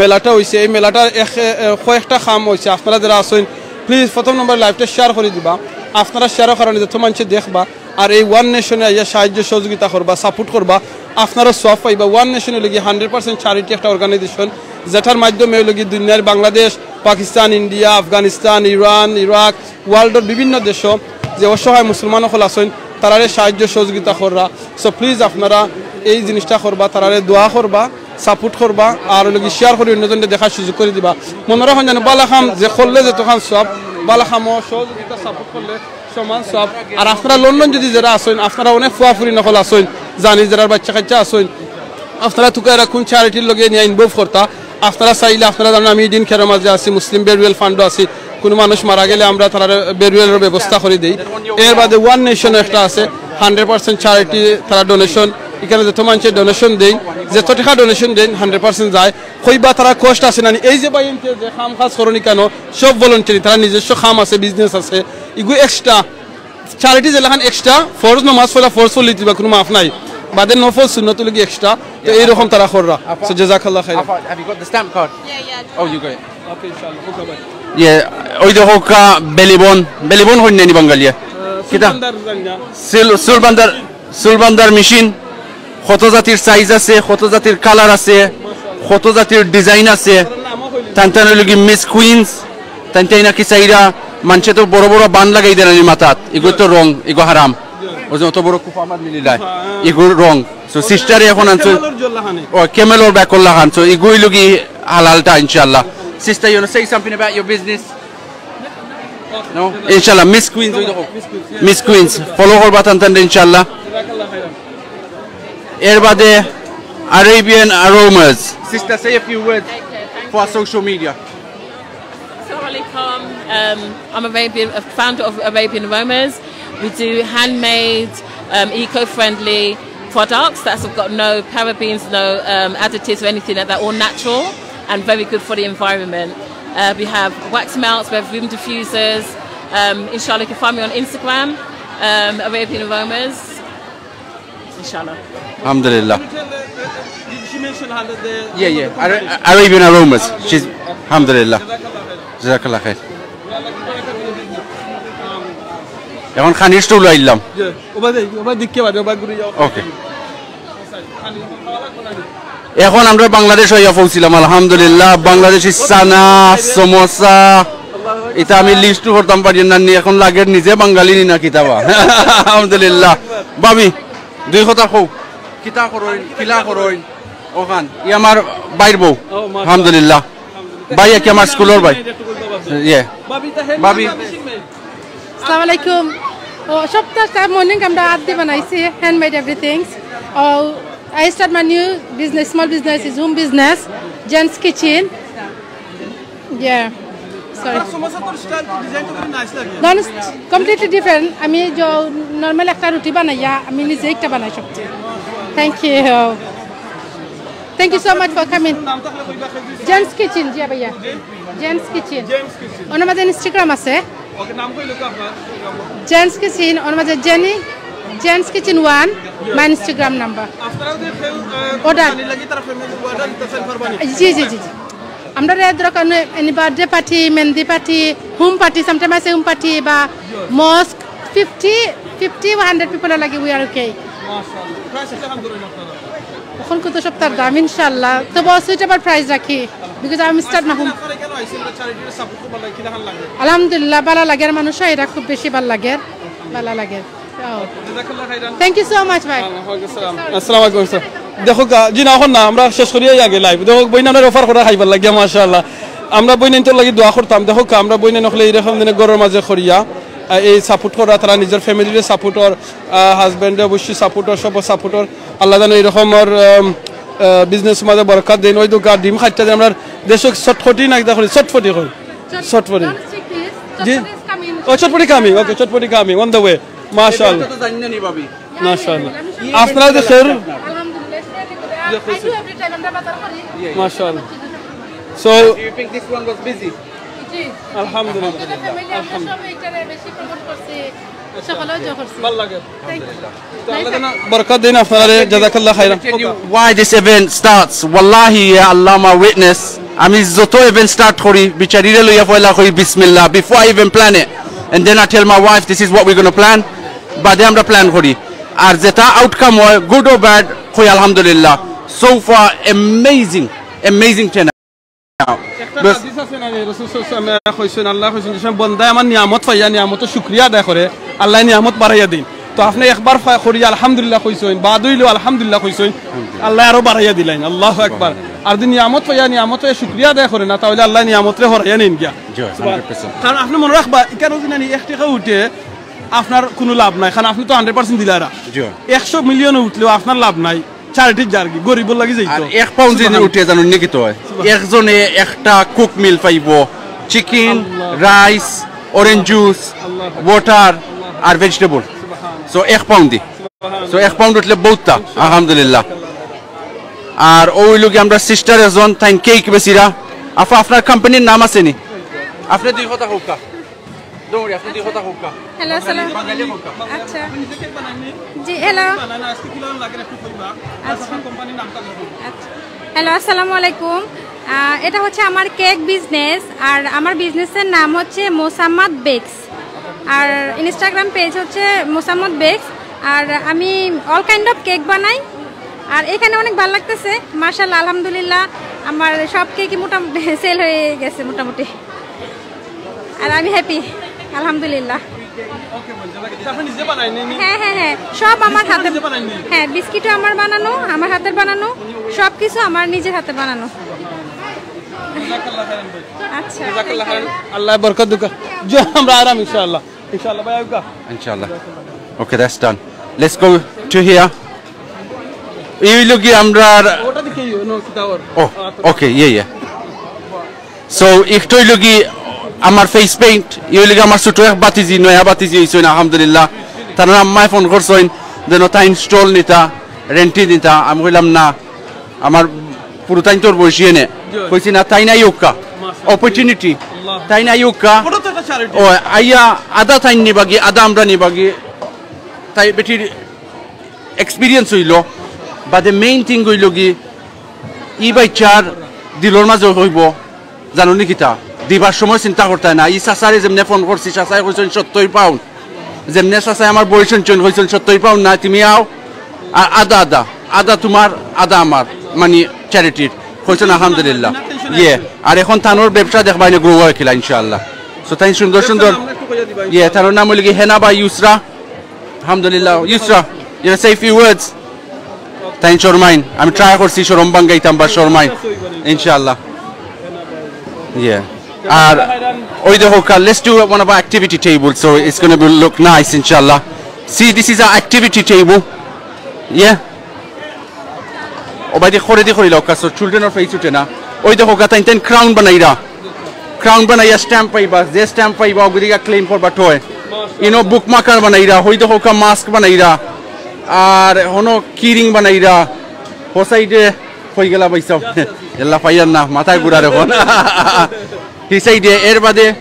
মেলাটা হইছে, এই মেলাটা এক, এ, এ, কয়েকটা কাম হইছে, আপনারা যারা আছইন প্লিজ প্রথম নম্বরে লাইভটা শেয়ার করি দিবা। আপনারা শেয়ারর কারণে যত মানুষে দেখবা, আর এই ওয়ান নেশনে আইয়া সাহায্য সহযোগিতা করবা, সাপোর্ট করবা, আপনারা সওয়াব পাইবা। ওয়ান নেশন অইল কি হান্ড্রেড পার্সেন্ট চ্যারিটি একটা অর্গানাইজেশন, যেটার মাধ্যমে অইল কি দুনিয়ার বাংলাদেশ, পাকিস্তান, ইন্ডিয়া, আফগানিস্তান, ইরান, ইরাক, ওয়ার্ল্ডর বিভিন্ন দেশো যে অসহায় মুসলমান অকল আছইন, তারারে সাহায্য সহযোগিতা কররা। So প্লিজ আপনারা এই জিনিসটা করবা, তারারে দোয়া করবা, সাপোর্ট করবা, আর অইল কি শেয়ার করি অন্যজনরে দেখার সুযোগ করি দিবা। মনো রাখইন যেন বালা কাম যে করলে যতখান সওয়াব, বালা কামো সহযোগিতা সাপোর্ট করলে সমান সওয়াব। আর আপনারা লন্ডন যদি যারা আছইন, আপনারা অনেক ফুয়া ফুরিন অকল আছইন, জানি যারার বাচ্চা কাচ্চা আছইন, আপনারা তুকাইরা কুন চ্যারিটির লগে নিয়া ইনভলভ করতা, আপনারা চাইলে আপনারা জানইন আমি ইডিন খেরো মাঝে আছি, মুসলিম বেরুয়েল ফান্ডও আছি, কোনো মানুষ মারা গেলে আমরা তারার বেরিয়ালর ব্যবস্থা করি দেই। এর বাদে ওয়ান নেশন একটা আছে, হান্ড্রেড পার্সেন্ট চ্যারিটি, তারা ডোনেশন, এখানে যত মানুষে ডোনেশন দেইন, যত টাকা ডোনেশন দেইন, হান্ড্রেড পার্সেন্ট যায়। কইবা তারা কষ্ট আছে না নি? এই যে ভাই, এনতে যে কাম কাজ করনি কেন, সব ভলান্টিয়ারি, তারা নিজস্ব কাম আছে, বিজনেস আছে, ইগু এক্সট্রা। চ্যারিটি যেলাখান এক্সট্রা, ফরজ নামাজ পড়া ফরজ পড়লে দিবা, কোনো মাফ নাই, বাদে নফল সুন্নত লাগি এক্সট্রা। তো এইরকম তারা কররা। So, জাযাকাল্লাহ খাইরান। Afwan, have you got the stamp card? Yeah, yeah. Oh, you got it. Okay, inshallah. Okay, bye. ইয়ে, ওই দেখো কা বেলিবন, বেলিবন হইন নি বাঙালিয়া? কিতা? সুলবান্দার জানি না। সুল-, সুলবান্দার, সুলবান্দার মেশিন, কত জাতির সাইজ আছে, কত জাতির কালার আছে, কত জাতির ডিজাইন আছে। তান তান হইল কি মিস কুইন্স, তান তাই নাকি চাইরা, মানষে তো বড় বড় বান লাগাই দেন মাথাত, এগু তো রং, এগু হারাম। ওই যে অত বড় কুফা আমার মিলিলায়, এগু রং। So, সিস্টারে এখন আনছো, ক্যামেলর জল লাখানে। ও, ক্যামেলর ব্যাকর লাখান। So, এগু হইল কি হালালটা, ইনশাআল্লাহ। Sister, you wanna say something about your business? No? ইনশাআল্লাহ, মিস কুইন্স, ওই দেখো। মিস কুইন্স, ফলো করবা তান তান, ইনশাআল্লাহ। এর বাদে Arabian Aromas. Sister, say a few words for our social media. Assalamu alaikum. Um, I'm Arabian, a founder of Arabian Aromas. We do handmade, um, eco-friendly products that have got no parabens, no, um, additives or anything like that, all natural and very good for the environment. Uh, we have wax melts, we have room diffusers. Um, inshallah, you can find me on Instagram, um, Arabian Aromas. Inshallah. Alhamdulillah. She mentioned how the, the Yeah, yeah. Ara-, Arabian Aromas. She's, alhamdulillah. Jazakallah khair. এখন খানির স্টুল আইলাম। ওবা দেখি, ওবা দেখি বাদে, ওবা ঘুরে যাও। ওকে। এখন আমরা বাংলাদেশ হইয়া পৌঁছিলাম, আলহামদুলিল্লাহ। বাংলাদেশি চানা, সমোসা, এটা আমি লিস্ট করতাম পারি না নি, এখন লাগে নিজে বাঙালি নি না কিতাবা। আলহামদুলিল্লাহ। ভাবি, দুই কথা কও, কিতা করইন, কিলা করইন, ওখান, ই আমার বাইর বউ। ও, মাশাআল্লাহ। আলহামদুলিল্লাহ। ভাই, কি আমার স্কুলর ভাই? ইয়ে। ভাবি। আসসালামু আলাইকুম। ও, সপ্তাহ মর্নিং আমরা আদি বানাইছি, handmade everything. O, I start my new business, small business is home business, Jen's Kitchen. Yeah, sorry. আপনার সমোসা তো স্টাইল তো ডিজাইন তো খুব নাইস লাগে। Completely different. আমি যে নরমাল একটা রুটি বানাইয়া আমি নিজে একটা বানাই সবচেয়ে। Thank you. Thank you so much for coming. নাম থাকলে কইবা, খাই দিছি। Jen's Kitchen, জি ভাইয়া। Jen's Kitchen. Jen's Kitchen. ওনার মাঝে Instagram আছে। ওকে, নাম কইলো তো আপনার? Jen's Kitchen, ওনার মাঝে Jenny, Jen's Kitchen one, my Instagram number. আপনারাও যে কেউ, আহ, Order. কোরবানি লাগি তারা ফ্যামিলি অর্ডার দিতে চান, পারবা নি? জি, জি, জি, জি। আমরা রে দরকার নেই, any birthday party, mehndi party, home party, sometimes আছে হোম পার্টি বা মস্ক, fifty, fifty বা hundred people লাগি, we are okay. মাশাআল্লাহ। প্রাইস কিলাখান ধরইন আপনারা? এখন কত সপ্তাহর দাম, ইনশাআল্লাহ। তবে সুইটেবল প্রাইস রাখি, because আমি স্টার্ট না হোম। আপনারা এখানে আইছেন, আমরা চ্যারিটির সাপোর্ট করবার লাগি কিলাখান লাগে? আলহামদুলিল্লাহ, ভালা লাগে, আর মানুষ এরা খুব বেশি ভালা লাগে, ভালা লাগে। ও। জাযাকাল্লাহ খাইরান। Thank you so much, ভাই। ওয়ালাইকুম আসসালাম। আসসালামু আলাইকুম, স্যার। দেখো কা, জি না, এখন না, আমরা শেষ করিয়াই আগে লাইভ। দেখো, বইন আমরা অফার করা খাইবার লাগিয়া, মাশাআল্লাহ। আমরা বইন তোর লাগি দোয়া করতাম। দেখো কা, আমরা বইন নকলে এইরকম দিনে ঘরর মাঝে করিয়া, আহ, এই সাপোর্ট করা, তারা নিজের ফ্যামিলিরে সাপোর্ট কর, আহ, হাজব্যান্ডে অবশ্যই সাপোর্ট কর, সব সাপোর্ট কর। আল্লাহ জানে এইরকম আর, আম, আহ, বিজনেস মাঝে বরকত দেন। ওই তো গা ডিম খাইতে দেন, আমরা দেশো চটপটি না কিতা করি, চটপটি করি, চটপটি। জি? ও, চটপটি কামিং, ওকে, চটপটি কামিং, on the way। মাশাআল্লাহ। এটা তো জানি না নি, ভাবি। মাশাআল্লাহ। আপনারা যে খের আলহামদুলিল্লাহ, it's really good. I, I do every time, আমরা বাজার করি। মাশাআল্লাহ। So, Do you think this one was busy? It is. আলহামদুলিল্লাহ। আমরা ফ্যামিলি, আমরা সব এইটারে বেশি প্রমোট করছি, সকলেও জো করছি। ভালো লাগে। Thank you. তো আল্লাহ যেন বরকত দিন আপনারা, জাযাকাল্লাহ খাইরান। Tell you why this event starts. Wallahi, ya Allah, my witness. আমি যত ইভেন্ট স্টার্ট করি, বিচারিরে লইয়া পয়লা করি বিসমিল্লাহ, before I even plan it. And then I tell my wife, this is what we're gonna plan. বাদে আমরা প্ল্যান করি। আর যেটা আউটকাম হয়, গুড or ব্যাড, কই আলহামদুলিল্লাহ। So far, amazing, amazing turnout. একটা হাদিস আছে না, রাসূল সাল্লাল্লাহু আলাইহি ওয়াসাল্লাম কইছেন, আল্লাহ কইছেন, যে সময় বন্দায় আমার নিয়ামত পাইয়া নিয়ামতর শুকরিয়া আদায় করে, আল্লাহ নিয়ামত বাড়াইয়া দিন। তো আপনি একবার ফা-, করি আলহামদুলিল্লাহ কইছেন, বাদ হইলেও আলহামদুলিল্লাহ কইছেন, আল্লাহ আরো বাড়াইয়া দিলেন। আল্লাহু আকবার। আর যদি নিয়ামত পাইয়া নিয়ামত পাইয়া শুকরিয়া আদায় করে না, তাহলে আল্লাহ নিয়ামতরে হরাইয়া নেন গিয়া। জি, হান্ড্রেড পার্সেন্ট। কারণ আপনি মনে রাখবা, এখানে যদি নানি এক টাকা উঠে, আপনার কোনো লাভ নাই, কারণ আপনি তো হান্ড্রেড পার্সেন্ট দিলারা। জি। একশো মিলিয়ন উঠলেও আপনার লাভ নাই, চ্যারিটির যার কি, গরিবর লাগি যাইতো। আর এক পাউন্ড যদি উঠে, জানেন নি কিতা হয়? একজনে একটা কুক মিল পাইবো, chicken, rice, orange juice, water আর ভেজিটেবল। সো এক পাউন্ড দি। সো এক পাউন্ড উঠলে বহুততা, আলহামদুলিল্লাহ। আর অউ অইলো গি আমরার সিস্টার একজন, তাইন কেক বেচিরা। আফা, আপনার কোম্পানির নাম আছে নি? আপনে দুই কথা কউক্কা। Don't worry, আপনে দুই কথা কউক্কা। হ্যালো, আসসালাম। বাঙালি কউক্কা। আচ্ছা। জি, হ্যালো। আচ্ছা। আচ্ছা। হ্যালো, আসসালামু আলাইকুম। আহ, এটা হচ্ছে আমার কেক বিজনেস, আর আমার বিজনেসের নাম হচ্ছে মোসাম্মদ বেকস, আর ইনস্টাগ্রাম পেজ হচ্ছে মোসাম্মদ বেকস। আর আমি অল কাইন্ড অফ কেক বানাই। আর এখানে অনেক ভালো লাগতেছে, মাশাআল্লাহ, আলহামদুলিল্লাহ। আমার সব কেকই মোটামুটি সেল হয়ে গেছে মোটামুটি, আর আমি হ্যাপি, আলহামদুলিল্লাহ। হ্যাঁ, হ্যাঁ, হ্যাঁ, সব আমার হাতে। হ্যাঁ, বিস্কিটও আমার বানানো, আমার হাতের বানানো, সব কিছু আমার নিজের হাতে বানানো। আচ্ছা, আল্লাহ বরকত দুকা। যে আমরা আরাম ইনশাআল্লাহ। ইনশাআল্লাহ ভাই, আউক্কা। ইনশাআল্লাহ। Okay, that's done. Let's go to here. এই অইলো গি আমরার ওটা দেখে ইউ নো কিতা ওর। ও, ওকে, ইয়ে, ইয়ে। সো, ইকটা অইলো গি আমার ফেস পেইন্ট, ই অইলো গি আমার ছোট এক ভাতিজি, নয়া ভাতিজি অইছইন, আলহামদুলিল্লাহ। তান আম্মায় ফোন করছইন, যেন তাইন স্টল নিতা, রেন্টি নিতা। আমি কইলাম, "না, আমার পুরুতাইন্তর বয়সী এনে।" কইছি, "না, তাইন আইউক্কা।" অপরচুনিটি। তাইন আইউক্কা। ও, আইয়া আধা তাইন নিবাগি, আধা আমরা নিবাগি। তাই বেটির এক্সপিরিয়েন্স অইলো, বাদে মেইন থিং অইলো গি, ই বাইচ্চার দিলর মাঝে অইবো, জানো নি কিতা? দিবার সময় চিন্তা করতায় না। ই চাচারে যেমনে ফোন করছি, চাচায় কইছইন সত্তইর পাউন্ড। যেমনে চাচায় আমার বয়স হুনছইন, কইছইন সত্তইর পাউন্ড না, তুমি আও, আর আধা আধা, আধা তুমার, আধা আমার, মানে চ্যারিটির। কইছইন আলহামদুলিল্লাহ। ইয়ে, আর এখন তানর ব্যবসা দেখবায় নে গ্রো অয় কিলা ইনশাআল্লাহ। সো তাইন সুন্দর সুন্দর, ইয়ে, তানর নাম অইলো গি হেনা বা ইউসরা। আলহামদুলিল্লাহ, ইউসরা, you say few words. তাইন শরমাইন, আমি ট্রাই করছি শরম ভাঙ্গাইতাম বা শরমাইন, ইনশাআল্লাহ। ইয়ে, আর ওই দেখো, let's do one of our activity table, so it's gonna be look nice, ইনশাআল্লাহ। See, this is our activity table. ইয়ে, ও ভাই, দি করে দি করিলা, ওকা, so children অর ফেস উঠে না। ওই দেখো, গা তাইন তাইন ক্রাউন বানাইরা, ক্রাউন বানাইয়া স্ট্যাম্প পাইবা, যে স্ট্যাম্প পাইবা, ওগুদিকে ক্লেম করবা, টয়। ইনো বুক মার্কার বানাইরা, ওই দেখো, ওকা মাস্ক বানাইরা, আর হনো কিরিং বানাইরা, ও সাইডে কই গেলা ভাই সাহেব? এল্লা পাইয়ার না, মাথায় ঘুরার এখন। হি সাইডে, এর বাদে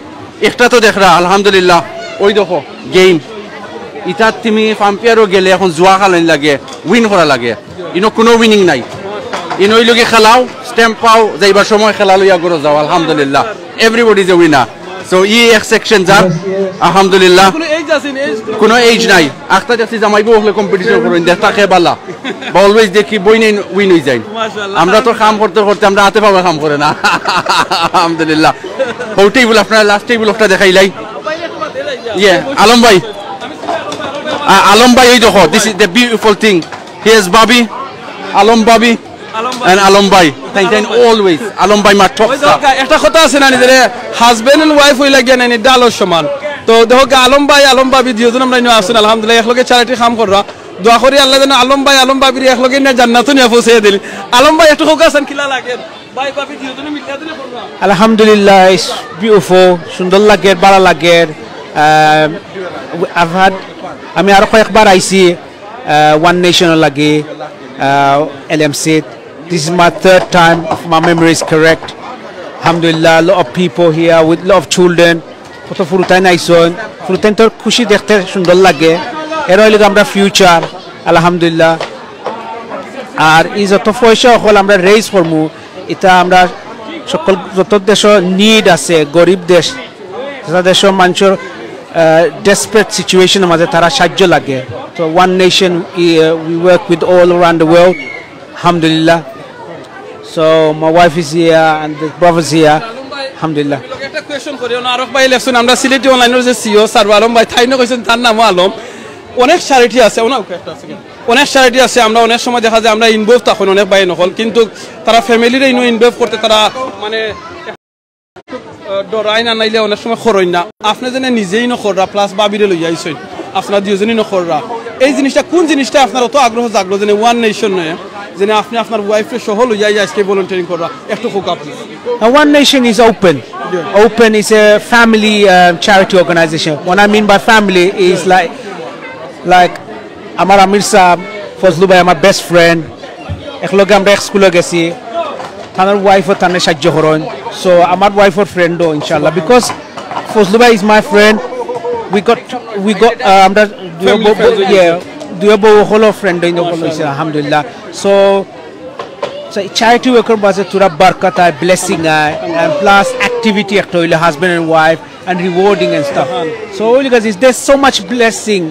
একটা তো দেখরা, আলহামদুলিল্লাহ, ওই দেখো, গেম। ইতা তুমি ফাম্পিয়ারও গেলে এখন জুয়া খেলানি লাগে, উইন করা লাগে। ইনো কোনো উইনিং নাই। ইনো ওই লগে খেলাও, স্ট্যাম্প পাও, যাইবার সময় খেলা লইয়া ঘরো যাও, আলহামদুলিল্লাহ। Everybody is a winner. So, ই এক সেকশন যার, আলহামদুলিল্লাহ। কোনো এজ আছে নি, এজ কোনো কোনো এজ নাই। আখতা দেখছি জামাই বউ হকলে কম্পিটিশন করইন, দেখতা কে বালা। বা অলওয়েজ দেখি বইনাইন উইন অই যাইন। মাশাআল্লাহ। আমরা তো কাম করতে করতে আমরা হাতে পাওয়া কাম করে না। আলহামদুলিল্লাহ। হউ টেবিল আপনারা লাস্ট টেবিল একটা দেখাইলাই। ইয়ে, আলম ভাই। আ-, আলম ভাই, এই দেখো, this is the beautiful thing. He is ভাবি, আলম ভাবি, আলম ভাই। And আলম ভাই। তাইন, তাইন আলম ভাই। Always। আলম ভাই মা ওই টপসা। দেখো, একটা কথা আছে না, নিজের হাজবেন্ড এন্ড ওয়াইফ অইলা গিয়া নানি ডালর সমান। তো দেখো, আলম ভাই, আলম ভাবি দুইজন আমরা ইনো আছইন, আলহামদুলিল্লাহ, একলগে চ্যারিটি কাম কররা। দোয়া করি আল্লাহ যেন আলম ভাই, আলম ভাবির একলগে নিয়া জান্নাতো নিয়া পৌঁছাইয়া দিন। আলম ভাই, একটু কউক্কা চাইন, কিলা লাগে? ভাই, ভাবি দুইজনে মিলিয়া দিলে করবা। আলহামদুলিল্লাহ, it's beautiful, সুন্দর লাগে, ভালা লাগে। আহ, I've had, আমি আরো কয়েকবার আইছি, আহ, ওয়ান নেশনর লাগি, আহ, LMC. This is my third time, if my memory is correct. Alhamdulillah, a lot of people here with lot of children. কত ফুরুতাইন আইছইন, ফুরুতাইন্তর খুশি দেখতে সুন্দর লাগে। এরা অইলো গি আমরার ফিউচার, আলহামদুলিল্লাহ। আর ই যত পয়সা অকল আমরা রেইজ করমু, ইতা আমরা সকল যত দেশো নিড আছে, গরিব দেশ, যেতা দেশো মানষর, আহ, ডেসপারেট সিচুয়েশনর মাঝে তারা সাহায্য লাগে। So one nation, we, uh, we work with all around the world. Alhamdulillah. So my wife is here and the brothers here. Alam ভাই, Alhamdulillah. আমি লোকে একটা কোয়েশ্চন করি, ওনা আরক ভাই লেখছইন, আমরা সিলেটি অনলাইনর যে সিইও সার্ভার আলম ভাই, তাইনও কইছইন তার নামও আলম। অনেক চ্যারিটি আছে, ওনা ওকে একটা সেকেন্ড। অনেক চ্যারিটি আছে, আমরা অনেক সময় দেখা যায় আমরা ইনভলভ থাকি না অনেক ভাই অকল, কিন্তু তারা ফ্যামিলিরে ইনো ইনভলভ করতে তারা মানে আহ, ডরাইন, আনাইলে অনেক সময় করইন না। আপনে যেন নিজেই ইনো কররা, প্লাস ভাবিরে লইয়া আইছইন, আপনারা দুইজনে ইনো কররা। এই জিনিসটা, কোন জিনিসটা আপনার অত আগ্রহ জাগলো যেন ওয়ান নেশন নয়? যেন আপনি আপনার ওয়াইফরে সহ লইয়া আইয়া আজকে ভলান্টিয়ারিং কররা, একটু কউক্কা আপনি। Now, One Nation is open. Yeah. Open is a family, uh, charity organization. What I mean by family is like, like আমার আমির সাহেব, ফজলু ভাই আমার বেস্ট ফ্রেন্ড, একলগে আমরা এক স্কুলো গেছি, তানর ওয়াইফও তানরে সাহায্য করইন। সো আমার ওয়াইফর ফ্রেন্ডও ইনশাআল্লাহ, because ফজলু ভাই is my friend. We got, we got, uh, আমরা দুইও বউ, ইয়ে, দুইও বউ অকলও ফ্রেন্ড অইন অকল অইছে, আলহামদুলিল্লাহ। সো, সো charity workর মাঝে থুড়া বরকত আয়, ব্লেসিং আয়, and plus activity একটা অইলে husband and wife and rewarding and stuff. So, অইলে guys, there's so much blessing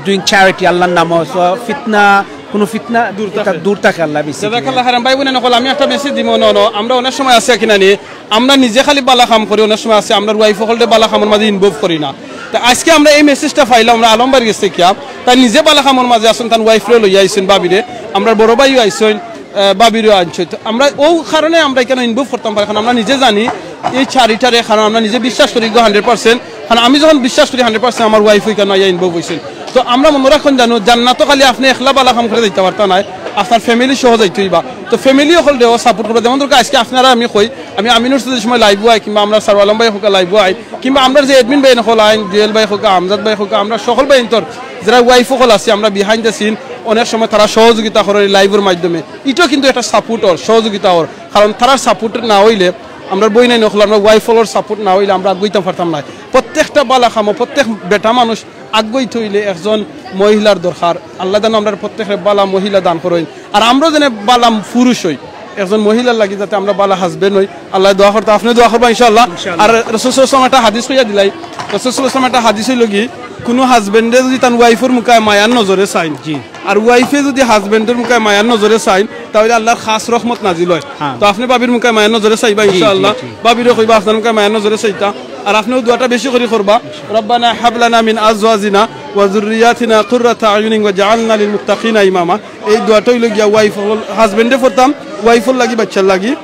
doing charity আল্লাহর নামো। সো, ফিতনা, কুনু ফিতনা দূর থাকে। দূর থাকে আল্লাহ বেশি। জাযাকাল্লাহ খাইরান। ভাই বইন অকল, আমি একটা মেসেজ দিমু, ন, ন, আমরা অনেক সময় আছে কিনা নি, আমরা নিজে খালি বালা কাম করি, অনেক সময় আছে আমরার ওয়াইফ অকলরে বালা কামর মাঝে ইনভলভ করি না। তে আজকে আমরা এই মেসেজটা পাইলাম আমরা আলম ভাইর গেছ থাকিয়া, তাইন নিজে বালা কামর মাঝে আছইন, তান ওয়াইফরে লইয়া আইছইন ভাবিরে, আমরার বড় ভাইও আইছইন, আহ, ভাবিরেও আনছইন। তো আমরা অউ কারণে আমরা ইখানো ইনভলভ করতাম পারি, কারণ আমরা নিজে জানি এই চারিটারে, কারণ আমরা নিজে বিশ্বাস করি গো হান্ড্রেড পার্সেন্ট। কারণ আমি যখন বিশ্বাস করি হান্ড্রেড পার্সেন্ট, আমার ওয়াইফ ইখানো আইয়া ইনভলভ অইছইন। তো আমরা মনো রাখইন জানো, জান্নাতো খালি আপনে একলা বালা কাম করি যাইতা পারতা নায়, আপনার ফ্যামিলি সহ যাইতে অইবা। তো ফ্যামিলি অকলরেও সাপোর্ট করবা। যেমন ধরো আজকে আপনারা আমি কই, আমি আমিনুর সাথে সময় লাইভও আই, কিংবা আমরার সারু আলম ভাই কউক্কা লাইভও আই, কিংবা আমরার যে অ্যাডমিন ভাই অকল আইন, জুয়েল ভাই কউক্কা, আমজাদ ভাই কউক্কা, আমরা সকল ভাইন্তর যেরা ওয়াইফ অকল আছি, আমরা behind the scene অনেক সময় তারা সহযোগিতা করইন এই লাইভর মাধ্যমে। ইটাও কিন্তু একটা সাপোর্ট অর, সহযোগিতা অর, কারণ তারার সাপোর্ট না অইলে, আমরার বইনাইন অকল, আমরার ওয়াইফ অকলর সাপোর্ট না অইলে আমরা আগুয়াইতাম পারতাম নায়। প্রত্যেকটা বালা কামো প্রত্যেক বেটা মানুষ আগুয়াইতে অইলে একজন মহিলার দরকার। আল্লায় যেন আমরার প্রত্যেকরে বালা মহিলা দান করইন, আর আমরাও যেন বালা পুরুষ অই, একজন মহিলার লাগি যাতে আমরা বালা হাজবেন্ড অই। আল্লায় দোয়া করতা, আপনে দোয়া করবা ইনশাআল্লাহ। ইনশাআল্লাহ। আর রাসূল সাল্লাল্লাহু আলাইহি ওয়াসাল্লাম একটা হাদিস কইয়া দিলাই, রাসূল সাল্লাল্লাহু আলাইহি ওয়াসাল্লাম একটা হাদিস অইলো কি, কুনু হাজবেন্ডে যুদি তান ওয়াইফর মুখায় মায়ার নজরে চাইন, জি। আর ওয়াইফে যুদি হাজবেন্ডর মুখায় মায়ার নজরে চাইন, তাইলে আল্লাহর খাস রহমত নাজিল অয়। হ্যাঁ। তো আপনে ভাবির মুখায় মায়ার নজরে চাইবা জি, জি, ইনশাআল্লাহ। জি। ভাবিরেও কইবা আপনার মুখায় মায়ার নজরে চাইতা। আর আপনেও দোয়াটা বেশি করি করবা, "রব্বানা হাব লানা মিন আজওয়াজিনা ওয়া যুররিয়াতিনা কুররাতা আয়ুনিন ওয়াজআলনা লিল মুত্তাকিনা ইমামা।" এই দোয়াটা অইলো গিয়া ওয়াইফ অকল, হাজবেন্ডে পড়তাম, ওয়াইফর লাগি, বাচ্চার লাগি,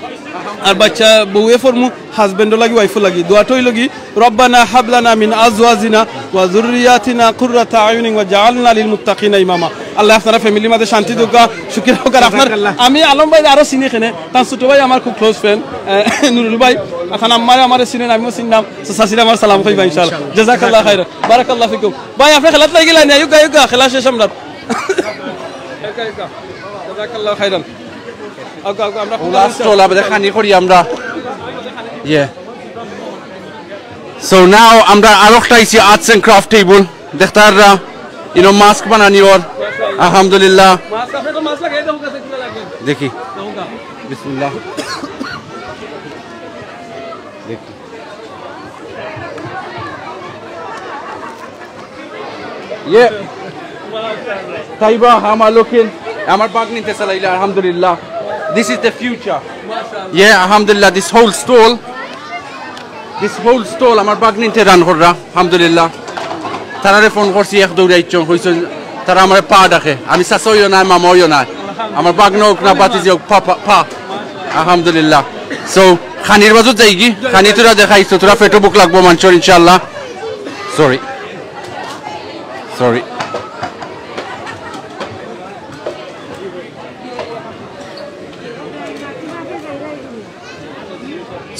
আর বাচ্চা বউয়ে পড়মু, হাজবেন্ডর লাগি, ওয়াইফর লাগি। দোয়াটা অইলো কি, "রব্বানা হাব লানা মিন আজওয়াজিনা ওয়া যুররিয়াতিনা কুররাতা আয়ুনিন ওয়াজআলনা লিল মুত্তাকিনা ইমামা।" আল্লায় আপনারা ফ্যামিলির মাঝে শান্তি দেউক্কা, সুখী রাখউক্কা। আর আপনার, জাযাকাল্লাহ। আমি আলম ভাইরে আরো চিনি কেনে, তান ছোট ভাই আমার খুব ক্লোজ ফ্রেন্ড, আহ, নুরুল ভাই। এখন আম্মায় আমারে চিনইন, আমিও চিনলাম। তো চাচিরে আমার সালাম কইবা ইনশাআল্লাহ। ইনশাআল্লাহ। জাযাকাল্লাহ খাইরান, বারাকাল্লাহ ফিকুম। ভাই, আপনে খেলাত লাগি লাইন, আউক্কা, আউক্কা, খেলা শেষ আমরার। আউক্কা, আউক্কা। জাযাকাল্লাহ খাইরান। আউক্কা, আউক্কা, আমরা লাস্ট অইলো, আবার খানি করি আমরা। ইয়ে। So now আমরা আরোকটা আইছি আর্টস এন্ড ক্রাফট টেবল। দেখতারা, ইনো মাস্ক বানানি অর। আলহামদুলিল্লাহ। মাস্ক, আপনে তো মাস্ক লাগাই দেন, কাছে কিলা লাগে? দেখি। বিসমিল্লাহ। দেখি। ইয়ে। Taiba, how am I looking? আমার ভাগ্নিতে চালাইলা, আলহামদুলিল্লাহ। This is the future. ইয়ে, আলহামদুলিল্লাহ, this whole stall, this whole stall আমার ভাগ্নিতে রান কররা, আলহামদুলিল্লাহ। তারারে ফোন করছি, এক দৌড়ে আইছইন, কইছইন, তারা আমারে পা ডাকে। আমি চাচা অইও নায়, মামা অইও নায়। আমার ভাগ্না অউক না, ভাতিজি অউক, পা, পা, পা। আলহামদুলিল্লাহ। So, খানির বাজুত যাইগি, খানি থুড়া দেখাইছো, থুড়া পেটো ভুক লাগবো মানষর ইনশাআল্লাহ। Sorry। Sorry।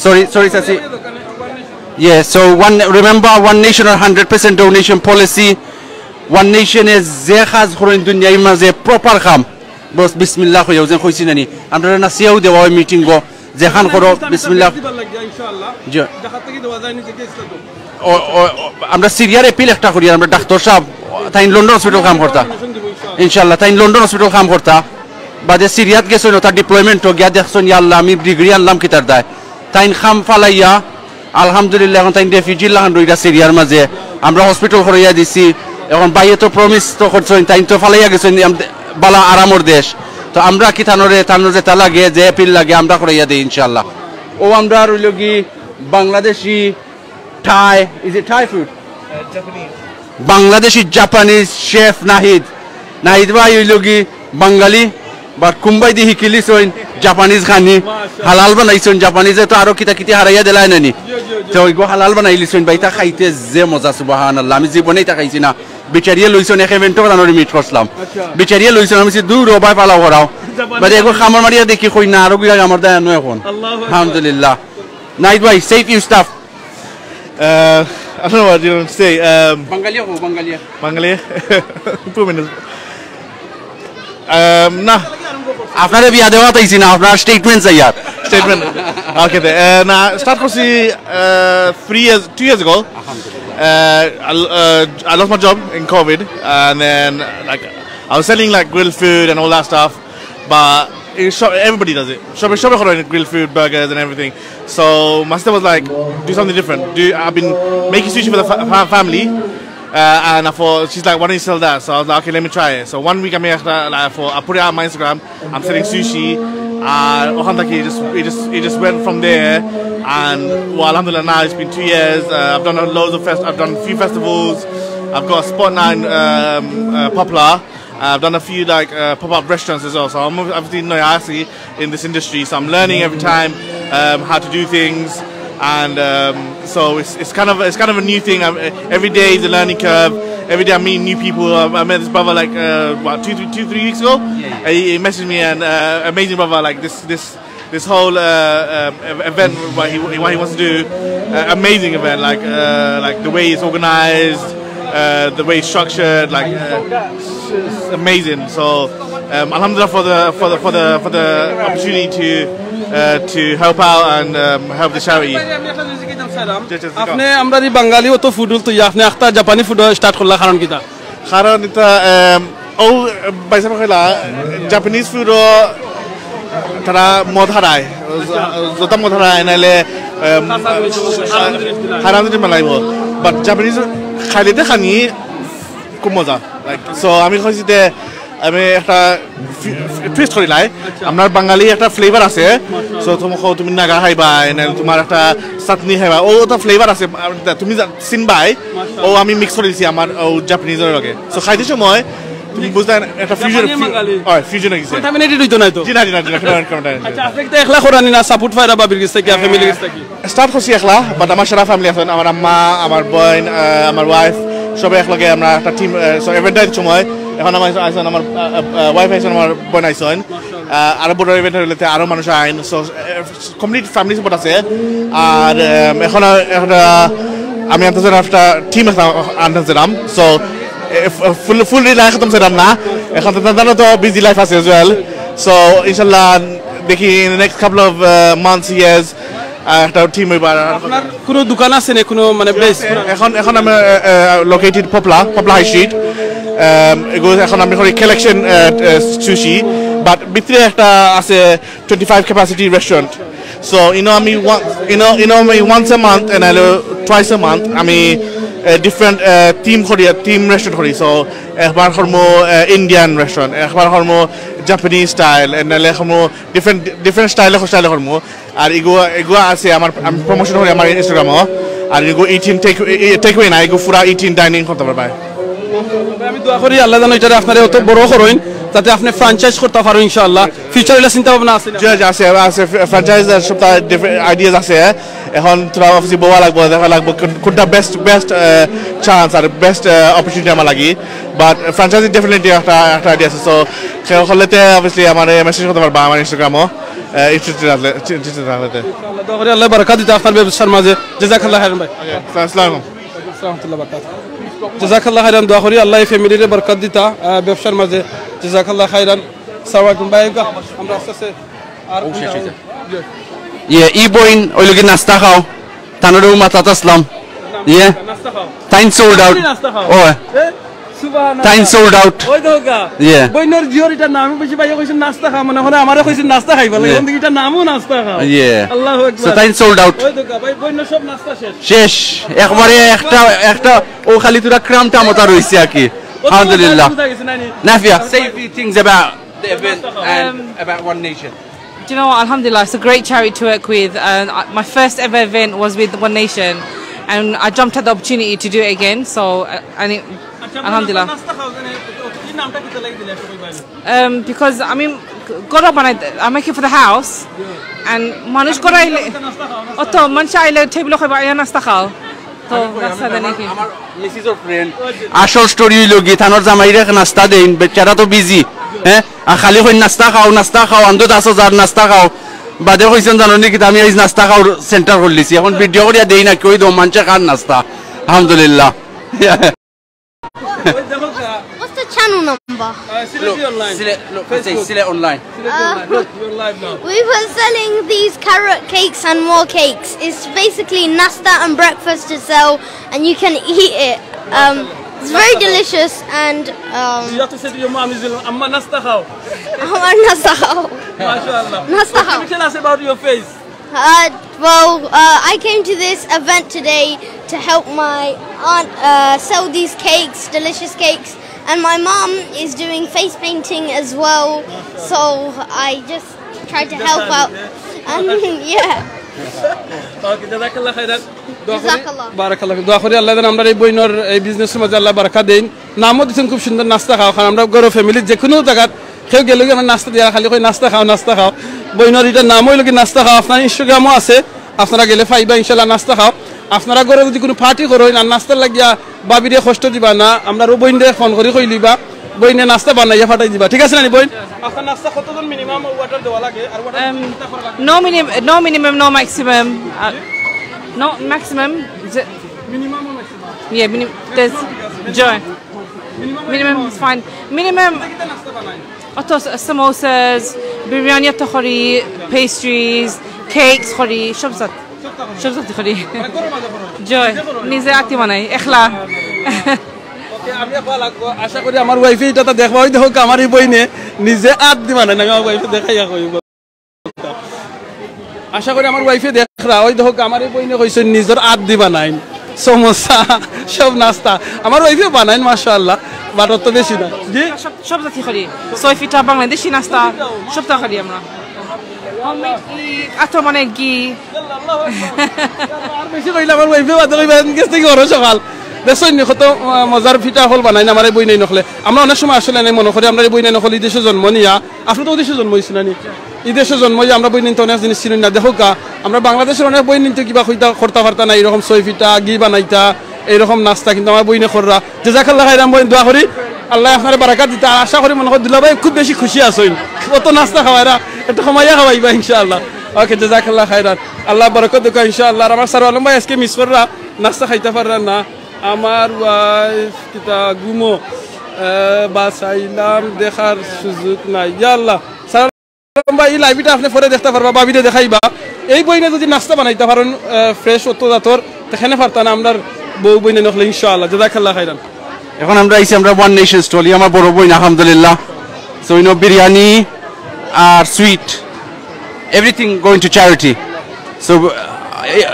Sorry, sorry, চাচি। Yeah, so one, remember, One Nation or hundred percent donation policy। One Nation এ যে কাজ করইন দুনিয়ার মাঝে প্রপার কাম, বস বিসমিল্লাহ কইয়া, যেন কইছি নানি, আমরা নাচিয়াও দেওয়া অয় মিটিং গো, যেখান করো বিসমিল্লাহ। জি। ও, ও, ও, আমরা সিরিয়ার অ্যাপিল একটা করি, আমরা ডাক্তার সাহেব, তাইন লন্ডন হসপিটাল কাম করতা। ইনশাআল্লাহ, তাইন লন্ডন হসপিটাল কাম করতা। বাদে সিরিয়াত গেছইন, তার ডিপ্লয়মেন্ট গিয়া দেখছইন, "ইয়া আল্লাহ, আমি ডিগ্রি আনলাম কিতার দায়?" তাইন কাম ফালাইয়া, আলহামদুলিল্লাহ, এখন তাইন রেফিউজির লাখান রইরা সিরিয়ার মাঝে। আমরা হসপিটাল করাইয়া দিছি। এখন ভাইয়ে তো প্রমিস তো করছইন, তাইন তো ফালাইয়া গেছইন, আম-, বালা আরামর দেশ। তো আমরা কি তানরে, তানরে যেটা লাগে, যে অ্যাপিল লাগে, আমরা করাইয়া দেই ইনশাআল্লাহ। ও আমরা রইল কি Bangladeshi Thai, is it Thai food? Bangladeshi Japanese chef Nahid. Nahid ভাই অইল কি বাঙালি, but কুম্বাই দি হিকিলিছইন জাপানিজ খানি, হালাল বানাইছইন। জাপানিজে তো আরো কিতা কিতি হারাইয়া দিলাই নানি। তো ওইগো হালাল বানাইলিছইন ভাই, তা খাইতে যে মজা, সুবহানাল্লাহ। আমি জীবনে ইতা খাইছি না। বিচারিয়ে লইছইন, এক ইভেন্টও তানরে মিট করছিলাম। বিচারিয়ে লইছইন, আমি কইছি, "দূর ও ভাই, ফালাও করাও।" বাদে একবার কামড় মারিয়া দেখি, কই না, আরো গুলা কামড় দেয় নয় এখন। আলহামদুলিল্লাহ। নাহিদ ভাই, safe you stuff. Uh, I don't know what you want to say. Um, বাঙালি হো, বাঙালি। Bangali? Two minutes. Um, না, আপনারে বিয়া দেওয়াত আইছি না, আপনার স্টেটমেন্ট চাই আর। Statement. Okay, তে, আহ, না, স্টার্ট করছি uh, three years, two years ago. Uh, I, uh, I lost my job in COVID, and then like I was selling like grilled food and all that stuff. But it, everybody does it. সবে সবে করে grilled food, burgers and everything. So my sister was like, do something different. Do I've been making sushi for the fa- fa- family, uh, and I thought she's like, why don't you sell that? So I was like, okay, let me try it. So one week I made একটা, like, I thought I put it out on my Instagram. I'm selling sushi. Uh, ওখান থেকে it just it just it just went from there, and well, alhamdulillah, now it's been two years. Uh, I've done a loads of fest. I've done a few festivals. I've got a spot now in um, uh, Poplar. I've done a few like uh, pop-up restaurants as well. So I'm obviously no, I see in this industry, so I'm learning every time um, how to do things, and um, so it's, it's kind of it's kind of a new thing. I'm, every day is a learning curve. Every day I'm meeting new people. I, I met this brother like uh, what two, three, two, three weeks ago. Yeah, yeah. He, he messaged me and uh, amazing brother, like this this this whole uh, um, ev- event, what he what he wants to do, uh, amazing event, like uh, like the way it's organized, uh, the way it's structured, like uh, it's, it's amazing. So um, alhamdulillah for the for the for the for the opportunity to uh, to help out and um, help the charity. আপনি আমরা যে বাঙালি অত ফুড তো আপনি একটা জাপানি food start করলা কারণ কিতা? কারণ এটা um, ও বাইসা কইলা জাপানিজ ফুডও তারা মদ হারায়, যত মদ হারায় নাইলে হারাম যদি মেলাইব, বাট জাপানিজ খাইলে তো খানি খুব মজা। লাইক সো আমি কইছি যে আমি একটা টুইস্ট করি লাই। আপনার বাঙালি একটা ফ্লেভার আছে। সো তুমি কও তুমি নাগা খাইবা, নাইলে তোমার একটা চাটনি খাইবা, ও তো ফ্লেভার আছে। আর তুমি যা- চিনবাই, ও আমি মিক্স করে দিছি আমার ও জাপানিজের লগে। সো খাইতে সময় তুমি বুঝতে একটা ফিউশন। জাপানি বাঙালি। হয়, ফিউশন হয়ে গেছে। কন্টামিনেটেড হইতো নাই তো? জি না, জি না, জি না, কোনো রকম না। আচ্ছা, আপনি তো একলা করানি না, সাপোর্ট পাইরা বা বিরগিস থেকে, ফ্যামিলি গেছ থেকে? স্টার্ট করছি একলা, বাট আমার সারা ফ্যামিলি আছেন, আমার আম্মা, আমার বোন, আহ, আমার ওয়াইফ, সবাই একলগে আমরা একটা টিম। সো ইভেন্ট সময় এখন আমার আইসন, আমার ওয়াইফ আইসন, আমার বোন আইসন। আহ, আরো বড় ইভেন্ট হইলে আরো মানুষ আইন। সো কমপ্লিট ফ্যামিলি সাপোর্ট আছে। আর আহ, এখন এখন আহ, আমি আনতে চাইলাম একটা টিম একটা আনতে চাইলাম। সো ফুল ফুল লাইফ খতম চাইলাম না, এখন তো জানো তো বিজি লাইফ আছে এজ ওয়েল। সো ইনশাল্লাহ দেখি in the next couple of months, years একটা টিম হইবার। আপনার কোনো দোকান আছে না, কোনো মানে বেস? এখন এখন আমি লোকেটেড পপলা, পপলা হাই স্ট্রিট। এগুলো এখন আমি করি কালেকশন সুশি, বাট ভিতরে একটা আছে twenty five capacity restaurant. So ইনো আমি ইনো ইনো আমি ওয়ান্স এ মান্থ এন্ড আইলো টুয়াইস এ মান্থ আমি ডিফারেন্ট টিম করি, টিম রেস্টুরেন্ট করি। সো একবার করমু ইন্ডিয়ান রেস্টুরেন্ট, একবার করমু জাপানিজ স্টাইল, এন্ড নাইলে করমু ডিফারেন্ট ডিফারেন্ট স্টাইলে স্টাইলে করমু। আর এগুয়া এগুয়া আছে আমার, আমি প্রমোশন করি আমার ইনস্টাগ্রামও। আর এগু ইটিং টেক টেক ওয়ে না, এগু পুরা ইটিং ডাইনিং করতে পারবা। আমি দোয়া করি আল্লাহ যেন এটা আপনারে অত বড় করইন, যাতে আপনি ফ্র্যাঞ্চাইজ করতে পারেন ইনশাআল্লাহ। ফিউচার হইলে চিন্তা ভাবনা আছে না? জি, জি, আছে আছে ফ্র্যাঞ্চাইজ সবটা আইডিয়াস আছে। এখন তোরা অফিসে বওয়া লাগবো, দেখা লাগবো কোন- কোনটা বেস্ট বেস্ট চান্স আর বেস্ট অপরচুনিটি আমার লাগি। বাট ফ্র্যাঞ্চাইজি ডেফিনেটলি একটা একটা আইডিয়া আছে। সো কেউ করলে তে অবভিয়াসলি আমার মেসেজ করতে পারবা আমার ইনস্টাগ্রামও। ইন্টারেস্টেড থাকলে ইন্টারেস্টেড থাকলে তে। আল্লাহ দোয়া করি আল্লাহ বরকত দিতা আপনার ব্যবসার মাঝে। জাযাকাল্লাহ খাইরান ভাই। আসসালামু আলাইকুম। জাযাকাল্লাহ খাইরান, দোয়া করি আল্লাহ এই ফ্যামিলিরে বরকত দিতা আহ, ব্যবসার মাঝে। জাযাকাল্লাহ খাইরান। আসসালামু আলাইকুম ভাই। আমরা আস্তে আস্তে আর ইয়ে, ই বইন ওই লোকে নাস্তা খাও, তানরেও মাতাত আসলাম। ইয়ে, নাস্তা খাও। তাইন সোল্ড আউট। নাস্তা খাও। ও, সুবহানাল্লাহ। তাইন সোল্ড আউট। ওই দেখো গা। ইয়ে। বইনর জিওর এটা নাম বেশি ভাইয়া কইছেন নাস্তা খাও, মনে হয় আমারে কইছেন নাস্তা খাইবা লাগে। ইয়ে। কোন দিকে এটা নামও নাস্তা খাও। ইয়ে। আল্লাহু আকবার। সো তাইন সোল্ড আউট। ওই দেখো গা, ভাই বইনর সব নাস্তা শেষ। শেষ। একবারে একটা একটা ও খালি তোরা ক্রামটা মতা রইছে আর কি। আলহামদুলিল্লাহ। বুঝা গেছে নানি? Nafia, say a few things about the event and about One Nation. Do you know what? Alhamdulillah, it's a great charity to work with. And uh, my first ever event was with One Nation, and I jumped at the opportunity to do it again. So, uh, and it, Alhamdulillah. নাস্তা খাও জানে, এই নামটা কি লাগে দিলে একটু কইবা? Um, because I mean, ঘরো বানাই, I make it for the house, and মানুষ ঘরো আইলে, অত মানুষ আইলে টেবিলো কইবা, "আইয়া নাস্তা খাও।" তো নাস্তা দেয় নাকি? আসল স্টোরি হইল কি, তানর জামাইরে নাস্তা দেইন, বেচারা তো বিজি। হ্যাঁ, আর খালি কইন নাস্তা খাও, নাস্তা খাও, আন্দো দশ হাজার নাস্তা খাও। বাদে কইছইন জানো নি কিতা, আমি আইজ নাস্তা খাওর সেন্টার খুললিছি। এখন ভিডিও করিয়া দেই না, কই দেও মানষে খার নাস্তা। আলহামদুলিল্লাহ। What's the channel number? Uh, Sileti Online. Sile, look, I say Sile Online. Sileti Online. Look, you're live now. We were selling these carrot cakes and more cakes. It's basically nasta and breakfast to sell, and you can eat it. Um, it's very delicious and You um, have to say to your mom, is Amma nasta khao. Nasta khao. MashaAllah. Nasta What can khao. you tell us about your face? Uh, well, uh, I came to this event today to help my aunt uh, sell these cakes, delicious cakes, and my mom is doing face painting as well. So I just tried to help out. And yeah, Okay, jazakallah khairan. Jazakallah. বারাকাল্লাহ। দোয়া করি আল্লাহ যেন আমরার এই বইনর এই বিজনেসর মাঝে আল্লাহ বারাকা দেইন। নামও দিছেন খুব সুন্দর নাস্তা খাও, কারণ আমরা গরো ফ্যামিলি যে কোনো জায়গাত কেউ গেলে কি আমরা নাস্তা দিয়া খালি কই নাস্তা খাও, নাস্তা খাও। বইনর এটা নাম হইলো কি নাস্তা খাও। আপনার ইনস্টাগ্রামও আছে, আপনারা গেলে পাইবা ইনশাল্লাহ নাস্তা খাও। আপনারা ঘরে যদি কোনো পার্টি করো না নাস্তার লাগিয়া ভাবিরে কষ্ট দিবা না, আমরার বইনরে ফোন করি কইলিবা, বইনে নাস্তা বানাইয়া ফাটাই দিবা, ঠিক আছে না নি বইন? আপনার নাস্তা কতজন মিনিমাম অর্ডার দেওয়া লাগে আর order Um, no, minim- no minimum, no maximum. Uh, no maximum. Is it- minimum maximum Yeah, minim- there's joy. Minimum is fine. Minimum কিতা নাস্তা বানাই? অত samosas, বিরিয়ানি অত করি, pastries, cakes করি, সব জাত, সব জাত করি। মানে ঘরর মাঝে করো? Joy, নিজে আতি বানাই, একলা। ওকে, আমি এখন লাগবো। আশা করি আমার ওয়াইফে এটা তো দেখবা, ওই দেখো আমার এই বইনে নিজে আত দি বানাই না, আমি আমার ওয়াইফে দেখাইয়া কইব। আশা করি আমার ওয়াইফে দেখরা, ওই দেখো আমার এই বইনে কইছে নিজর আত দি বানাইন সমোসা, সব নাস্তা। আমার ওয়াইফে বানাইন মাশাআল্লাহ, বাট অত বেশি না। জি, সব সব জাতি করি, সই পিঠা, বাংলাদেশি নাস্তা, সবতা করি আমরা। Homemade cake, আতো মানে ঘি। আর বেশি কইলে আমার ওয়াইফে বাদে কইবা, "এন গেছ থেকে ঘরো সকাল।" দেখছইন নি কত, আহ, মজার পিঠা হল বানাইন আমার এই বইনাইন অকলে। আমরা অনেক সময় আসলে নাই মনে করি, আমরা এই বইনাইন অকল এই দেশে জন্ম নিয়া, আপনি তো ওই দেশে জন্ম হয়েছি না নি? এই দেশে জন্ম হইয়া আমরা বইনাইন তো অনেক জিনিস চিনি না। দেখো কা, আমরা বাংলাদেশের অনেক বইনাইন তো কিবা কইতা, করতা পারতা না, এরকম সই পিঠা, ঘি বানাইতা, এইরকম নাস্তা, কিন্তু আমার বইনে কররা। জাযাকাল্লাহ খাইরান বইন, দোয়া করি আল্লাহ আপনারে বারাকাত দিতা। আর আশা করি মনে করি দুলাভাই খুব বেশি খুশি আছইন, অত নাস্তা খাওয়াইরা, একটু কমাইয়া খাওয়াইবা ইনশাআল্লাহ। ওকে, জাযাকাল্লাহ খাইরান, আল্লাহ বরকত দেউক্কা ইনশাআল্লাহ। আর আমার সারু আলম ভাই আজকে মিস কররা, নাস্তা খাইতা পাররা না। আমার ওয়াইফ কিতা ঘুমো, আহ, বাসাইলাম, দেখার সুযোগ নাই। ইয়া আল্লাহ, সারু আলম ভাই, এই লাইভটা আপনি পরে দেখতা পারবা, ভাবিরে দেখাইবা। এই বইনে যদি নাস্তা বানাইতা পারইন, আহ, ফ্রেশ অত জাতর, তো কেনে পারতা না আমরার বউ বইনাইন অকলে ইনশাআল্লাহ। জাযাকাল্লাহ খাইরান। এখন আমরা আইছি আমরা ওয়ান নেশন স্টল, আমার বড় বইন আলহামদুলিল্লাহ। So, you know, বিরিয়ানি আর sweet, everything going to charity. So,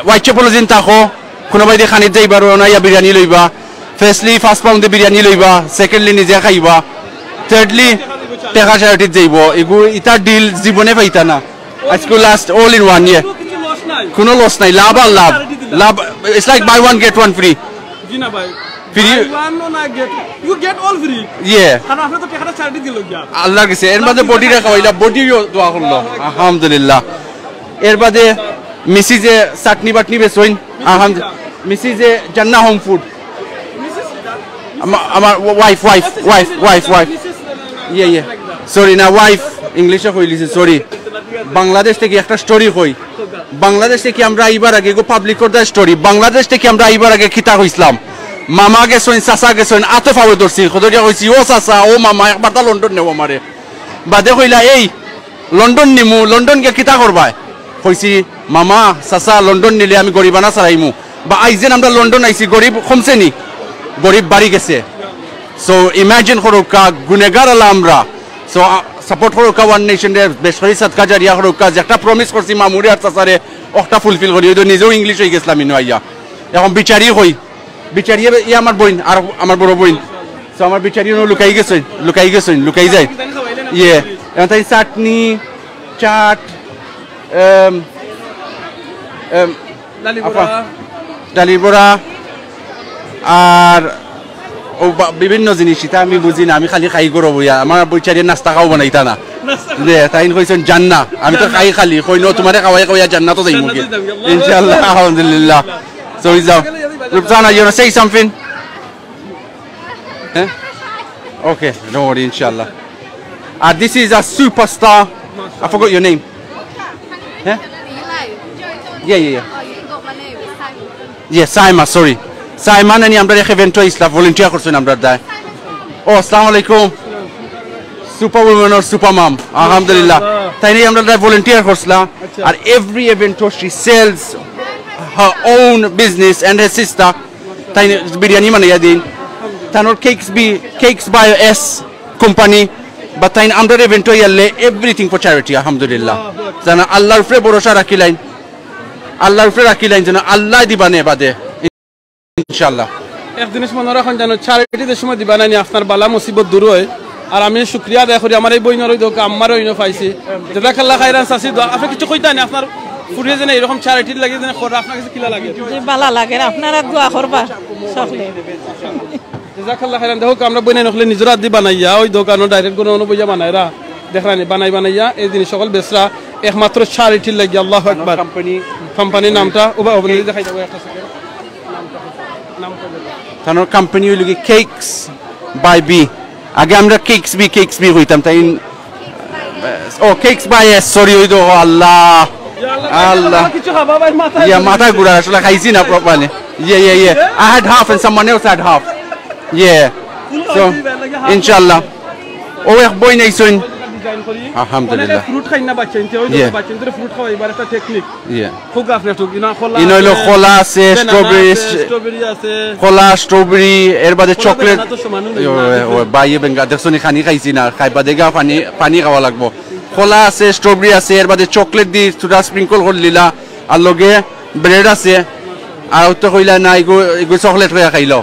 ওয়াইচে বলো দিন থাকো, কোনো বাইরে খানিত যাইবা, রওনা ইয়া বিরিয়ানি লইবা। ফার্স্টলি, ফার্স্ট পাউন্ডে বিরিয়ানি লইবা, সেকেন্ডলি, নিজে খাইবা, থার্ডলি, টেকা চ্যারিটিত যাইবো। এগু ইতা ডিল জীবনে পাইতা না। আজকে last, all in one, yeah। কিছু লস নাই। কোনো লস নাই, লাভ আর লাভ। লাভ, it's like buy one get one free। জি না ভাই। Free। Buy one না get, you get all free। Yeah। কারণ আপনি তো টেকাটা চ্যারিটি দিল গিয়া। আল্লাহর গেছে, এর বাদে বডিরে খাওয়াইলা, বডিও দোয়া করলো, আলহামদুলিল্লাহ। এর বাদে মিসিজে চাটনি বাটনি বেচইন, আলহামদুলিল্লাহ। মিসিজে জান্না হোম ফুড, আমা- আমার wife, wife, wife, wife, wife. ইয়ে, ইয়ে। সরি, না, ওয়াইফ, ইংলিশে কইলিছি, সরি। বাংলাদেশ থেকে একটা স্টোরি কই। বাংলাদেশ থেকে আমরা আইবার আগে, গো পাবলিক করতে স্টোরি। বাংলাদেশ থেকে আমরা আইবার আগে কিতা কইছিলাম? মামা গেছইন, চাচা গেছইন, আতো ফাওয়ে ধরছি। কতটা কইছি, "ও চাচা, ও মামা, একবার তা লন্ডন নেও আমারে।" বাদে কইলা, "এই, লন্ডন নিমু, লন্ডন গিয়া কিতা করবায়?" কইছি, "মামা, চাচা, লন্ডন নিলে আমি গরিবানা ছাড়াইমু। বা আইজেন আমরা লন্ডন আইছি, গরিব কমছে নি? গরিব বাড়ি গেছে।" So, ইমাজিন করউক্কা, গুনেগার আলা আমরা। So, সাপোর্ট করউক্কা ওয়ান নেশনরে, বেশ করি সদকা জারিয়া করউক্কা, যে একটা প্রমিস করছি মামুরে আর চাচারে, ওটা ফুলফিল করি। ওই তো নিজেও ইংলিশ হয়ে গেছিলাম ইনো আইয়া। এখন বিচারি কই, বিচারি এ-, ই আমার বইন, আর আমার বড় বইন। So, আমার বিচারি ইনো লুকাই গেছইন, লুকাই গেছইন, লুকাই যায়। ইয়ে, এখন তাই চাটনি, চাট, এম, এম, ডালি আপা, বড়া। ডালির বড়া আর ও বা-, বিভিন্ন জিনিস, ইতা আমি বুঝি না, আমি খালি খাই গরো বইয়া, আমার বিচারি নাস্তা খাও বানাইতা না। দে, তাইন কইছইন জান্না, আমি তো খাই খালি, কই নো তোমারে খাওয়াই খাওয়াইয়া জান্নাত যাইমু কি? ইনশাআল্লাহ, আলহামদুলিল্লাহ। So, যাও। Rupsana, you wanna say something? হ্যাঁ? Okay, don't worry, ইনশাআল্লাহ। আর this is a superstar. I forgot your name. হ্যাঁ? Yeah, yeah, yeah. Yeah, Saima, sorry. Saima নানি আমরার এক event-ও ইসলা volunteer করছইন আমরার দায়। ও, আসসালামু আলাইকুম। Super woman or super mom, আলহামদুলিল্লাহ। তাইন আমরার দায় volunteer করছলা। আর every event-ও she sells her own business and her sister. তাইন বিরিয়ানি বানাইয়া দেইন। তানর Cakes by, Cakes by S company, বা তাইন আমরার event-ও আইলে everything for charity, আলহামদুলিল্লাহ। যেন আল্লাহর উপরে ভরসা রাখিলাইন, আল্লাহর উপরে রাখিলাইন, যেন আল্লায় দিবা নে বাদে, ইনশাআল্লাহ। এক জিনিস মনো রাখইন, যেন charity যে সময় দিবা নানি, আপনার বালা মুসিবত দূর অয়। আর আমি শুকরিয়া আদায় করি, আমার এই বইনর ওই দোকা, আম্মার ওই পাইছি। জাযাকাল্লাহ খাইরান, চাচি দোয়া। আপনে কিছু কইতা নি, আপনার ফুরিয়ে যেন এইরকম charity-র লাগি যেন খরা, আপনার কাছে কিলা লাগে? জি, বালা লাগে, আপনারা দোয়া করবা সকলে। জাযাকাল্লাহ খাইরান। দেখউক্কা, আমরা বইনাইন অকলে নিজর আতদি বানাইয়া, ওই দোকানো direct কোনো বইয়া বানাইরা, দেখরা নি, বানাই বানাইয়া এই জিনিস অকল বেচরা একমাত্র charity-র লাগি। আল্লাহু আকবার। Company নামটা ওবা, ওবা দেখাই দেবো একটা second। তানর company অইলো গি Cakes by B। আগে আমরা Cakes B, Cakes B কইতাম, তাইন, ও, Cakes by S, sorry, ওই তো, আল্লাহ, আল্লাহ। ইয়া, মাথা ঘুরার, আসলে খাইছি না properly। Yeah, yeah, yeah. I had half and someone else had half. Yeah. So, ইনশাআল্লাহ। ও এক বইন আইছইন। আলহামদুলিল্লাহ। Fruit খাইন না বাচ্চাইন্তে, ওই Yeah. বাচ্চাইন্তরে fruit খাওয়াইবার একটা technique। Yeah. খুব গাছ না, খুব, ইনো কলা ইনো অইলো আছে, কলা আছে, banana strawberry আছে, আছে, strawberry আছে। কলা, strawberry, এর বাদে কলা chocolate। Banana তো সমান অইলো না, ওই, ওই, ওই, বাইয়ে বেঙ্গা, দেখছো নি, খানি খাইছি না, খাই বাদে গা পানি, পানি খাওয়া লাগবো। কলা আছে, strawberry আছে, এর বাদে chocolate দি থুড়া sprinkle করলিলা, আর লগে bread আছে, আর তো কইলা না, এগু, এগু chocolate কইয়া খাইলো।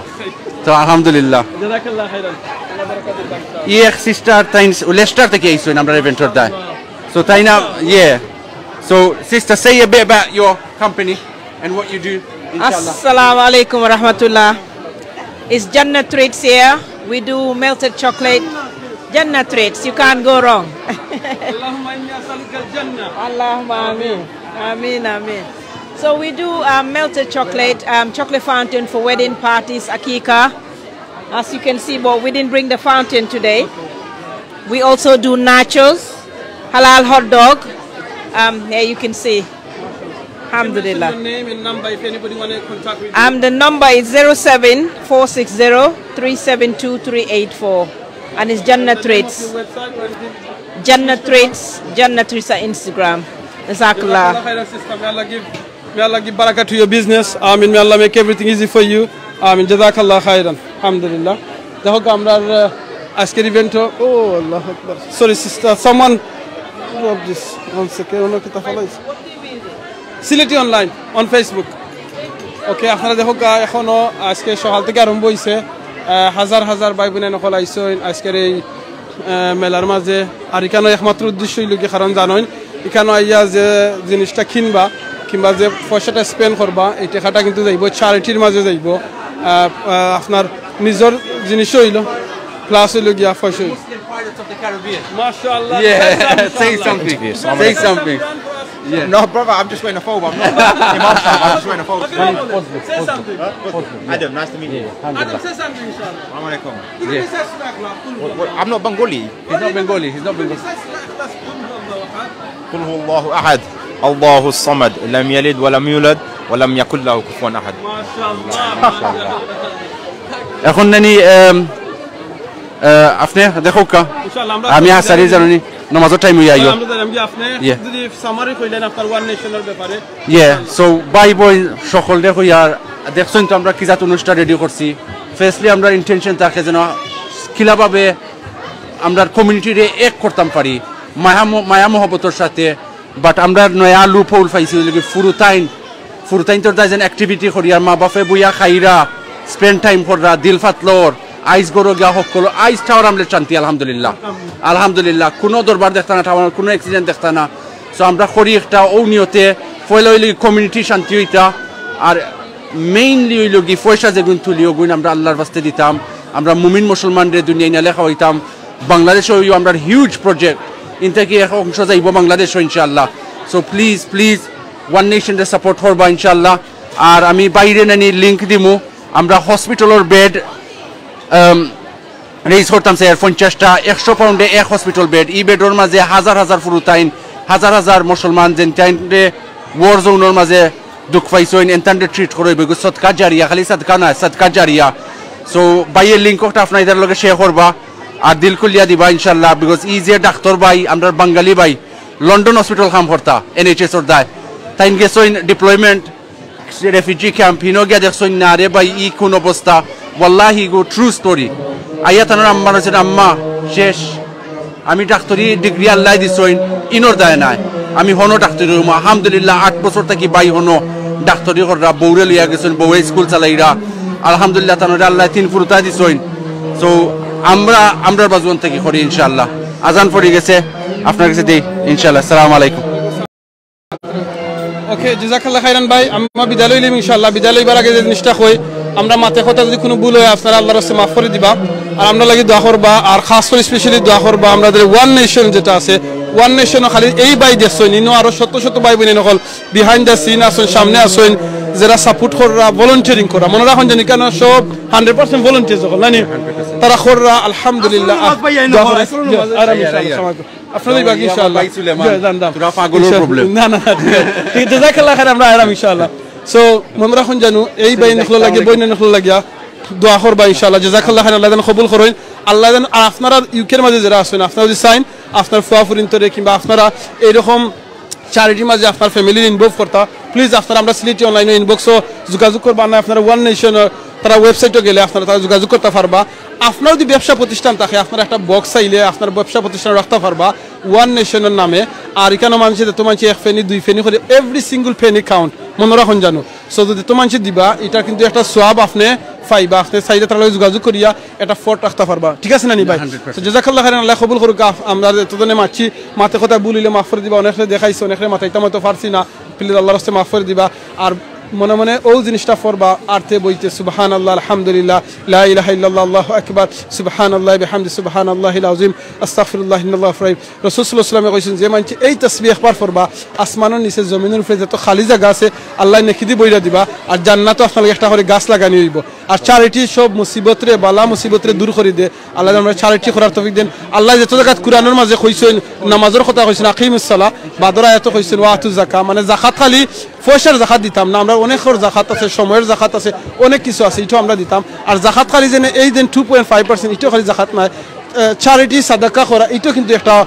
তো আলহামদুলিল্লাহ। জাযাকাল্লাহ খাইরান। আল্লাহ বারাকাতুল বারাকাত। ই এক sister তাইন Leicester থাকি আইছইন আমরার event-র দায়। So তাইন না, yeah. So, sister, say a bit about your company and what you do, inshallah. Assalamu alaikum wa rahmatullah. It's Jannah Treats here. We do melted chocolate. Jannah Treats, you can't go wrong. اللهم إني أسألك الجنة. Allahumma ameen. Ameen, ameen. So we do, um, melted chocolate, um, chocolate fountain for wedding parties, akika. As you can see, but we didn't bring the fountain today. We also do nachos, halal hot dog. Um, here you can see. Alhamdulillah. Your name and number if anybody wanna contact with you. Um, the number is zero seven four six zero three seven two three eight four. And it's Jannah Treats. Your website or anything? Jannah Treats, Jannah Treats on Instagram. Jazakallah. Jazakallah khairan, sister. May Allah give, may Allah give barakah to your business. Amin. May Allah make everything easy for you. Amin. Jazakallah khairan. Alhamdulillah. দেখো, আমরার, আহ, আজকের event, oh, Allahu Akbar. Sorry, sister. Someone drop this. One second. অন্য কিতা ফালাইছে? Sylheti Online on Facebook. Okay, আপনারা দেখো, গা, এখনো আজকে সকাল থেকে আরম্ভ হইছে। আহ, হাজার হাজার ভাই বোন অকল আইছইন আজকের এই, আহ, মেলার মাঝে। আর ইখানো একমাত্র উদ্দেশ্য অইলো গি, কারণ জানইন, ইখানো আইয়া যে জিনিসটা কিনবা কিংবা যে পয়সাটা spend করবা, এই টাকাটা কিন্তু যাইবো charity-র মাঝে যাইবো। আহ, আহ, আপনার নিজর জিনিসও অইলো, plus অইলো গিয়া পয়সা অইলো। Pirates of the Caribbean. Mashallah. Yeah, say something. Say something. Yeah. No, brother, I'm just wearing a photo. I'm not Imam Shah, I'm just wearing a photo. Okay, no problem. Say something. Adam, nice to meet you. Adam, say something, inshallah. Assalamu alaikum. What, what, I'm not Bengali. He's not Bengali. He's not Bengali. قل هو الله أحد، الله الصمد، لم يلد ولم يولد، ولم يكن له كفوا أحد. এখন নানি, আম, আহ, আপনে দেখউক্কা। ইনশাআল্লাহ, আমরা আমি আসারি জানি নামাজর time অইয়া আইও। আমরা জানি, আমি আপনে ইয়ে। যদি summary কইলেন আপনার One Nation-র ব্যাপারে। ইয়ে, so ভাই বোন সকলরে কইয়ার, দেখছইন তো আমরা কি জাত অনুষ্ঠান ready করছি। Firstly, আমরার intention থাকে যেন কিলাভাবে আমরার community-রে এক করতাম পারি, মায়া ম-, মায়া মহব্বতর সাথে। But আমরার নয়া loophole পাইছি, অইলো গি ফুরুতাইন, ফুরুতাইন্তর দায় যেন activity করিয়ার, মা বাপে বইয়া খাইরা, spend time কররা, দিল ফাতলর, আইজ গরো গিয়া হক্কল, আইজ ঠাওর আমলে শান্তি, আলহামদুলিল্লাহ। আলহামদুলিল্লাহ, কুনু দরবার দেখতা না, ঠাওর কুনু accident দেখতা না। So আমরা করি একটা অউ নিয়তে, পয়লা অইলো গি community শান্তি অইতা, আর mainly অইলো গি পয়সা যেগুন তুলি, অগুন আমরা আল্লাহর ওয়াস্তে দিতাম, আমরা মুমিন মুসলমানরে দুনিয়া ইনালে খাওয়াইতাম। বাংলাদেশও অউ আমরার huge project, ইন থাকি এক অংশ যাইবো বাংলাদেশও ইনশাআল্লাহ। So please, please, One Nation-রে support করবা ইনশাআল্লাহ। আর আমি বাইরে নানি link দিমু, আমরা hospital-র bed, আম, রেইজ করতাম স্যার পঞ্চাশটা, একশো পাউন্ডে এক হসপিটাল বেড। ই বেডর মাঝে হাজার হাজার ফুরুতাইন, হাজার হাজার মুসলমান যেন তাইনরে ওয়ার জোনর মাঝে দুখ পাইছইন, এনতানরে ট্রিট করা অইবো। এগু সদকা জারিয়া, খালি সদকা নায়, সদকা জারিয়া। সো ভাইয়ে লিংক অকটা আপনাইনতার লগে শেয়ার করবা, আর দিল খুলিয়া দিবা ইনশাআল্লাহ। বিকজ ই যে ডাক্তার ভাই, আমরার বাঙালি ভাই, লন্ডন হসপিটাল কাম করতা, এনএইচএস অর দায়, তাইন গেছইন ডিপ্লয়মেন্ট, রেফিউজি ক্যাম্প, হিনো গিয়া দেখছইন না রে ভাই, ই কোন অবস্থা। ওয়াল্লাহি গো, ট্রু স্টোরি। আইয়া তানর আম্মার কইছইন, "আম্মা, শেষ, আমি ডাক্তারি ডিগ্রি আল্লায় দিছইন, ইনর দায় নাই, আমি হনো ডাক্তারি অইমু।" আলহামদুলিল্লাহ, আট বছর থাকি ভাই হনো ডাক্তারি কররা, বউরে লইয়া গেছইন, বউয়ে স্কুল চালাইরা। আলহামদুলিল্লাহ, তানরে আল্লায় তিন ফুরুতা দিছইন। সো আমরা, আমরার বাজুয়ান থাকি করি ইনশাআল্লাহ। আজান পড়ি গেছে, আপনার কাছে দেই ইনশাআল্লাহ। আসসালামু আলাইকুম। ওকে, জাযাকাল্লাহ খাইরান ভাই, আমরা বিদায় লইলিমু ইনশাআল্লাহ। বিদায় লইবার আগে যে জিনিসটা কই, আমরা মাতে কথা যদি কুনু ভুল অয়, আপনারা আল্লার রাস্তায় মাফ করি দিবা। আর আমরার লাগি দোয়া করবা, আর খাস করি স্পেশালি দোয়া করবা আমরার ওয়ান নেশন যেটা আছে, ওয়ান নেশন খালি এই ভাই দেখছইন, ইনো আরো শত শত ভাই বইন অকল বিহাইন্ড দ্য সিন আছইন, সামনে আছইন, যেরা সাপোর্ট কররা, ভলান্টিয়ারিং কররা। মনো রাখইন জানি কেন সব হান্ড্রেড পার্সেন্ট ভলান্টিয়ার অকল, নানি? তারা কররা, আলহামদুলিল্লাহ। আসলে মাছ ভাই, আইনো দোয়া করইন। আসলে মাছ। আরাম ইনশাআল্লাহ, ইয়া, ইয়া। সালাম আলাইকুম। আপনারা ইবা কি ইনশাআল্লাহ। ভাই সুলেমান, জি, জানতাম। তোরা পাগলর ইনশাআল্লাহ। প্রবলেম। না, না, না, ঠিক আছে। ঠিক আছে, জাযাকাল্লাহ খাইর, আমরা আরাম ইনশাআল্লাহ। সো, মনো রাখইন জানো, এই ভাই নখল লাগিয়া, বইন নখল লাগিয়া, দোয়া করবা ইনশাআল্লাহ। জাযাকাল্লাহ খাইর, আল্লাহ যেন কবুল করইন। আল্লাহ যেন, আর আপনারা ইউকের মাঝে যেরা আছইন, আপনারা যদি চাইন, আপনার ফুয়া ফুরিন্তরে কিংবা আপনারা এইরকম চ্যারিটির মাঝে আপনার ফ্যামিলির ইনভলভ করতা, প্লিজ আপনারা আমরা সিলেটি অনলাইন ইনবক্সো যোগাযোগ করবা, না আপনারা ওয়ান নেশন তারা ওয়েবসাইটো গেলে আপনারা তারা যোগাযোগ করতা পারবা। আপনার যদি ব্যবসা প্রতিষ্ঠান থাকে, আপনারা একটা বক্স চাইলে আপনার ব্যবসা প্রতিষ্ঠান রাখতা পারবা ওয়ান নেশনর নামে। আর ইখানো মানষে যত মানষে এক ফেনি, দুই ফেনি করি, every single penny count, মনো রাখইন জানো। সো যদি যত মানষে দিবা, ইটা কিন্তু একটা সওয়াব আপনে পাইবা। আপনে চাইলে তারার লগে যোগাযোগ করিয়া একটা ফট রাখতা পারবা, ঠিক আছে না নি ভাই? Hundred percent. তো জাযাকাল্লাহ খাইরান, আল্লাহ কবুল করুক। আফ-, আমরা যতজনে মাতছি, মাতে কথা ভুল অইলে মাফ করি দিবা, অনেকরে দেখাইছি, অনেকরে মাতাইতাম অয়তো পারছি না, প্লিজ আল্লাহর রাস্তায় মাফ করি দিবা। আর মনে মনে অউ জিনিসটা পড়বা, আরতে বইতে সুবহানাল্লাহ, আলহামদুলিল্লাহ, লা ইলাহা ইল্লাল্লাহ, আল্লাহু আকবার, সুবহানাল্লাহ বিহামদি, সুবহানাল্লাহিল আযীম, আস্তাগফিরুল্লাহ, ইন্নাল্লাহ গাফুরুর রহিম। রাসূল সাল্লাল্লাহু আলাইহি ওয়াসাল্লাম কইছইন, যে মানষে এই তাসবিহ একবার পড়বা, আসমানর নিচে জমিনর উপরে যত খালি জাগা আছে, আল্লায় নেকি দি ভইরা দিবা, আর জান্নাতো আপনার লাগি একটা করি গাছ লাগানি অইবো। আর চ্যারিটি সব মুসিবতরে, বালা মুসিবতরে দূর করি দে। আল্লায় আমরারে চ্যারিটি করার তৌফিক দেইন। আল্লায় যত জাগাত কুরআনর মাঝে কইছইন, নামাজর কথা কইছইন, আকিমুস সালাহ, বাদর আয়াতো কইছইন, ওয়া আতুজ যাকাহ, মানে জাকাত খালি পয়সার জাকাত দিতাম না, আমরার অনেকর জাকাত আছে, সময়র জাকাত আছে, অনেক কিছু আছে, ইটাও আমরা দিতাম। আর জাকাত খালি যেন এই দেন টু পয়েন্ট ফাইভ পার্সেন্ট, ইটাও খালি জাকাত নায়, আহ, চ্যারিটি সাদাকা করা, ইটাও কিন্তু একটা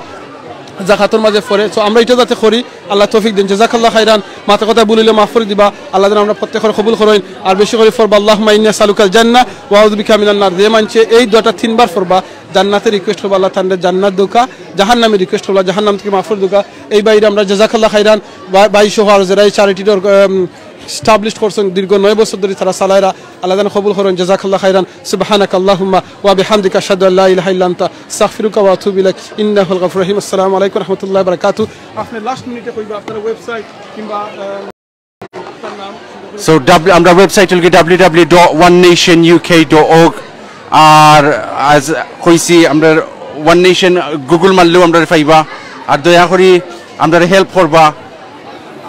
জাকাতর মাঝে পড়ে। So আমরা ইটা যাতে করি, আল্লায় তৌফিক দেইন। জাযাকাল্লাহ খাইরান, মাতে কথা ভুল অইলে মাফ করি দিবা। আল্লায় যেন আমরার প্রত্যেকরে কবুল করইন। আর বেশি করি পড়বা, আল্লাহুম্মা ইন্নী আসআলুকাল জান্নাহ ওয়া আউযু বিকা মিনান নার। যে মানষে এই দোয়াটা তিনবার পড়বা, জান্নাতে রিকোয়েস্ট করবা, আল্লায় তানরে জান্নাত দেউক্কা, জাহান্নামে রিকোয়েস্ট করবা, জাহান্নাম থাকি মাফ করি দেউক্কা। এই ভাইরে আমরা জাযাকাল্লাহ খাইরান, ভা-, ভাই সহ আর যেরা এই চ্যারিটির, উম, এস্টাবলিশ করছইন, দীর্ঘ নয় বছর ধরি তারা চালাইরা। আল্লায় যেন কবুল করইন। জাযাকাল্লাহ খাইরান। সুবহানাকাল্লাহুম্মা ওয়া বিহামদিকা, আশহাদু আল্লা ইলাহা ইল্লা আনতা, আস্তাগফিরুকা ওয়া আতুবু ইলাইক। ইন্নাকা হুয়াল গাফুরুর রহিম। আসসালামু আলাইকুম ওয়া রাহমাতুল্লাহি ওয়া বারাকাতুহু। আপনে লাস্ট মিনিটে কইবা আপনার ওয়েবসাইট কিংবা, আহ, তার নাম। So, ডাব্লিউ-, আমরার ওয়েবসাইট অইলো গি W W W dot one nation UK dot org. আর আজ কইছি, আমরার ওয়ান নেশন Google মারলেও আমরারে পাইবা। আর দয়া করি আমরারে হেল্প করবা।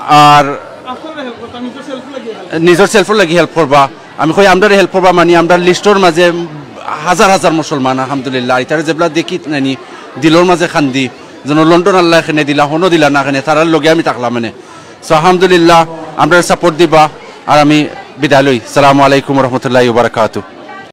আর আপনারা হেল্প করতা, নিজর সেলফ লাগিয়া হেল্প। নিজর সেলফর লাগি হেল্প করবা। আমি কই, আমরারে হেল্প করবা, মানে, আমরার লিস্টর মাঝে হাজার হাজার মুসলমান, আলহামদুলিল্লাহ। ইতারে যেবলা দেখি, নানি, দিলর মাঝে কান্দি, যেন লন্ডন আল্লায় কেনে দিলা, হনো দিলা না কেনে, তারার লগে আমি থাকলাম, মানে। So, আলহামদুলিল্লাহ, আমরারে সাপোর্ট দিবা, আর আমি বিদায় লই। সালামু আলাইকুম ওয়া রাহমাতুল্লাহি ওয়া বারাকাতুহু।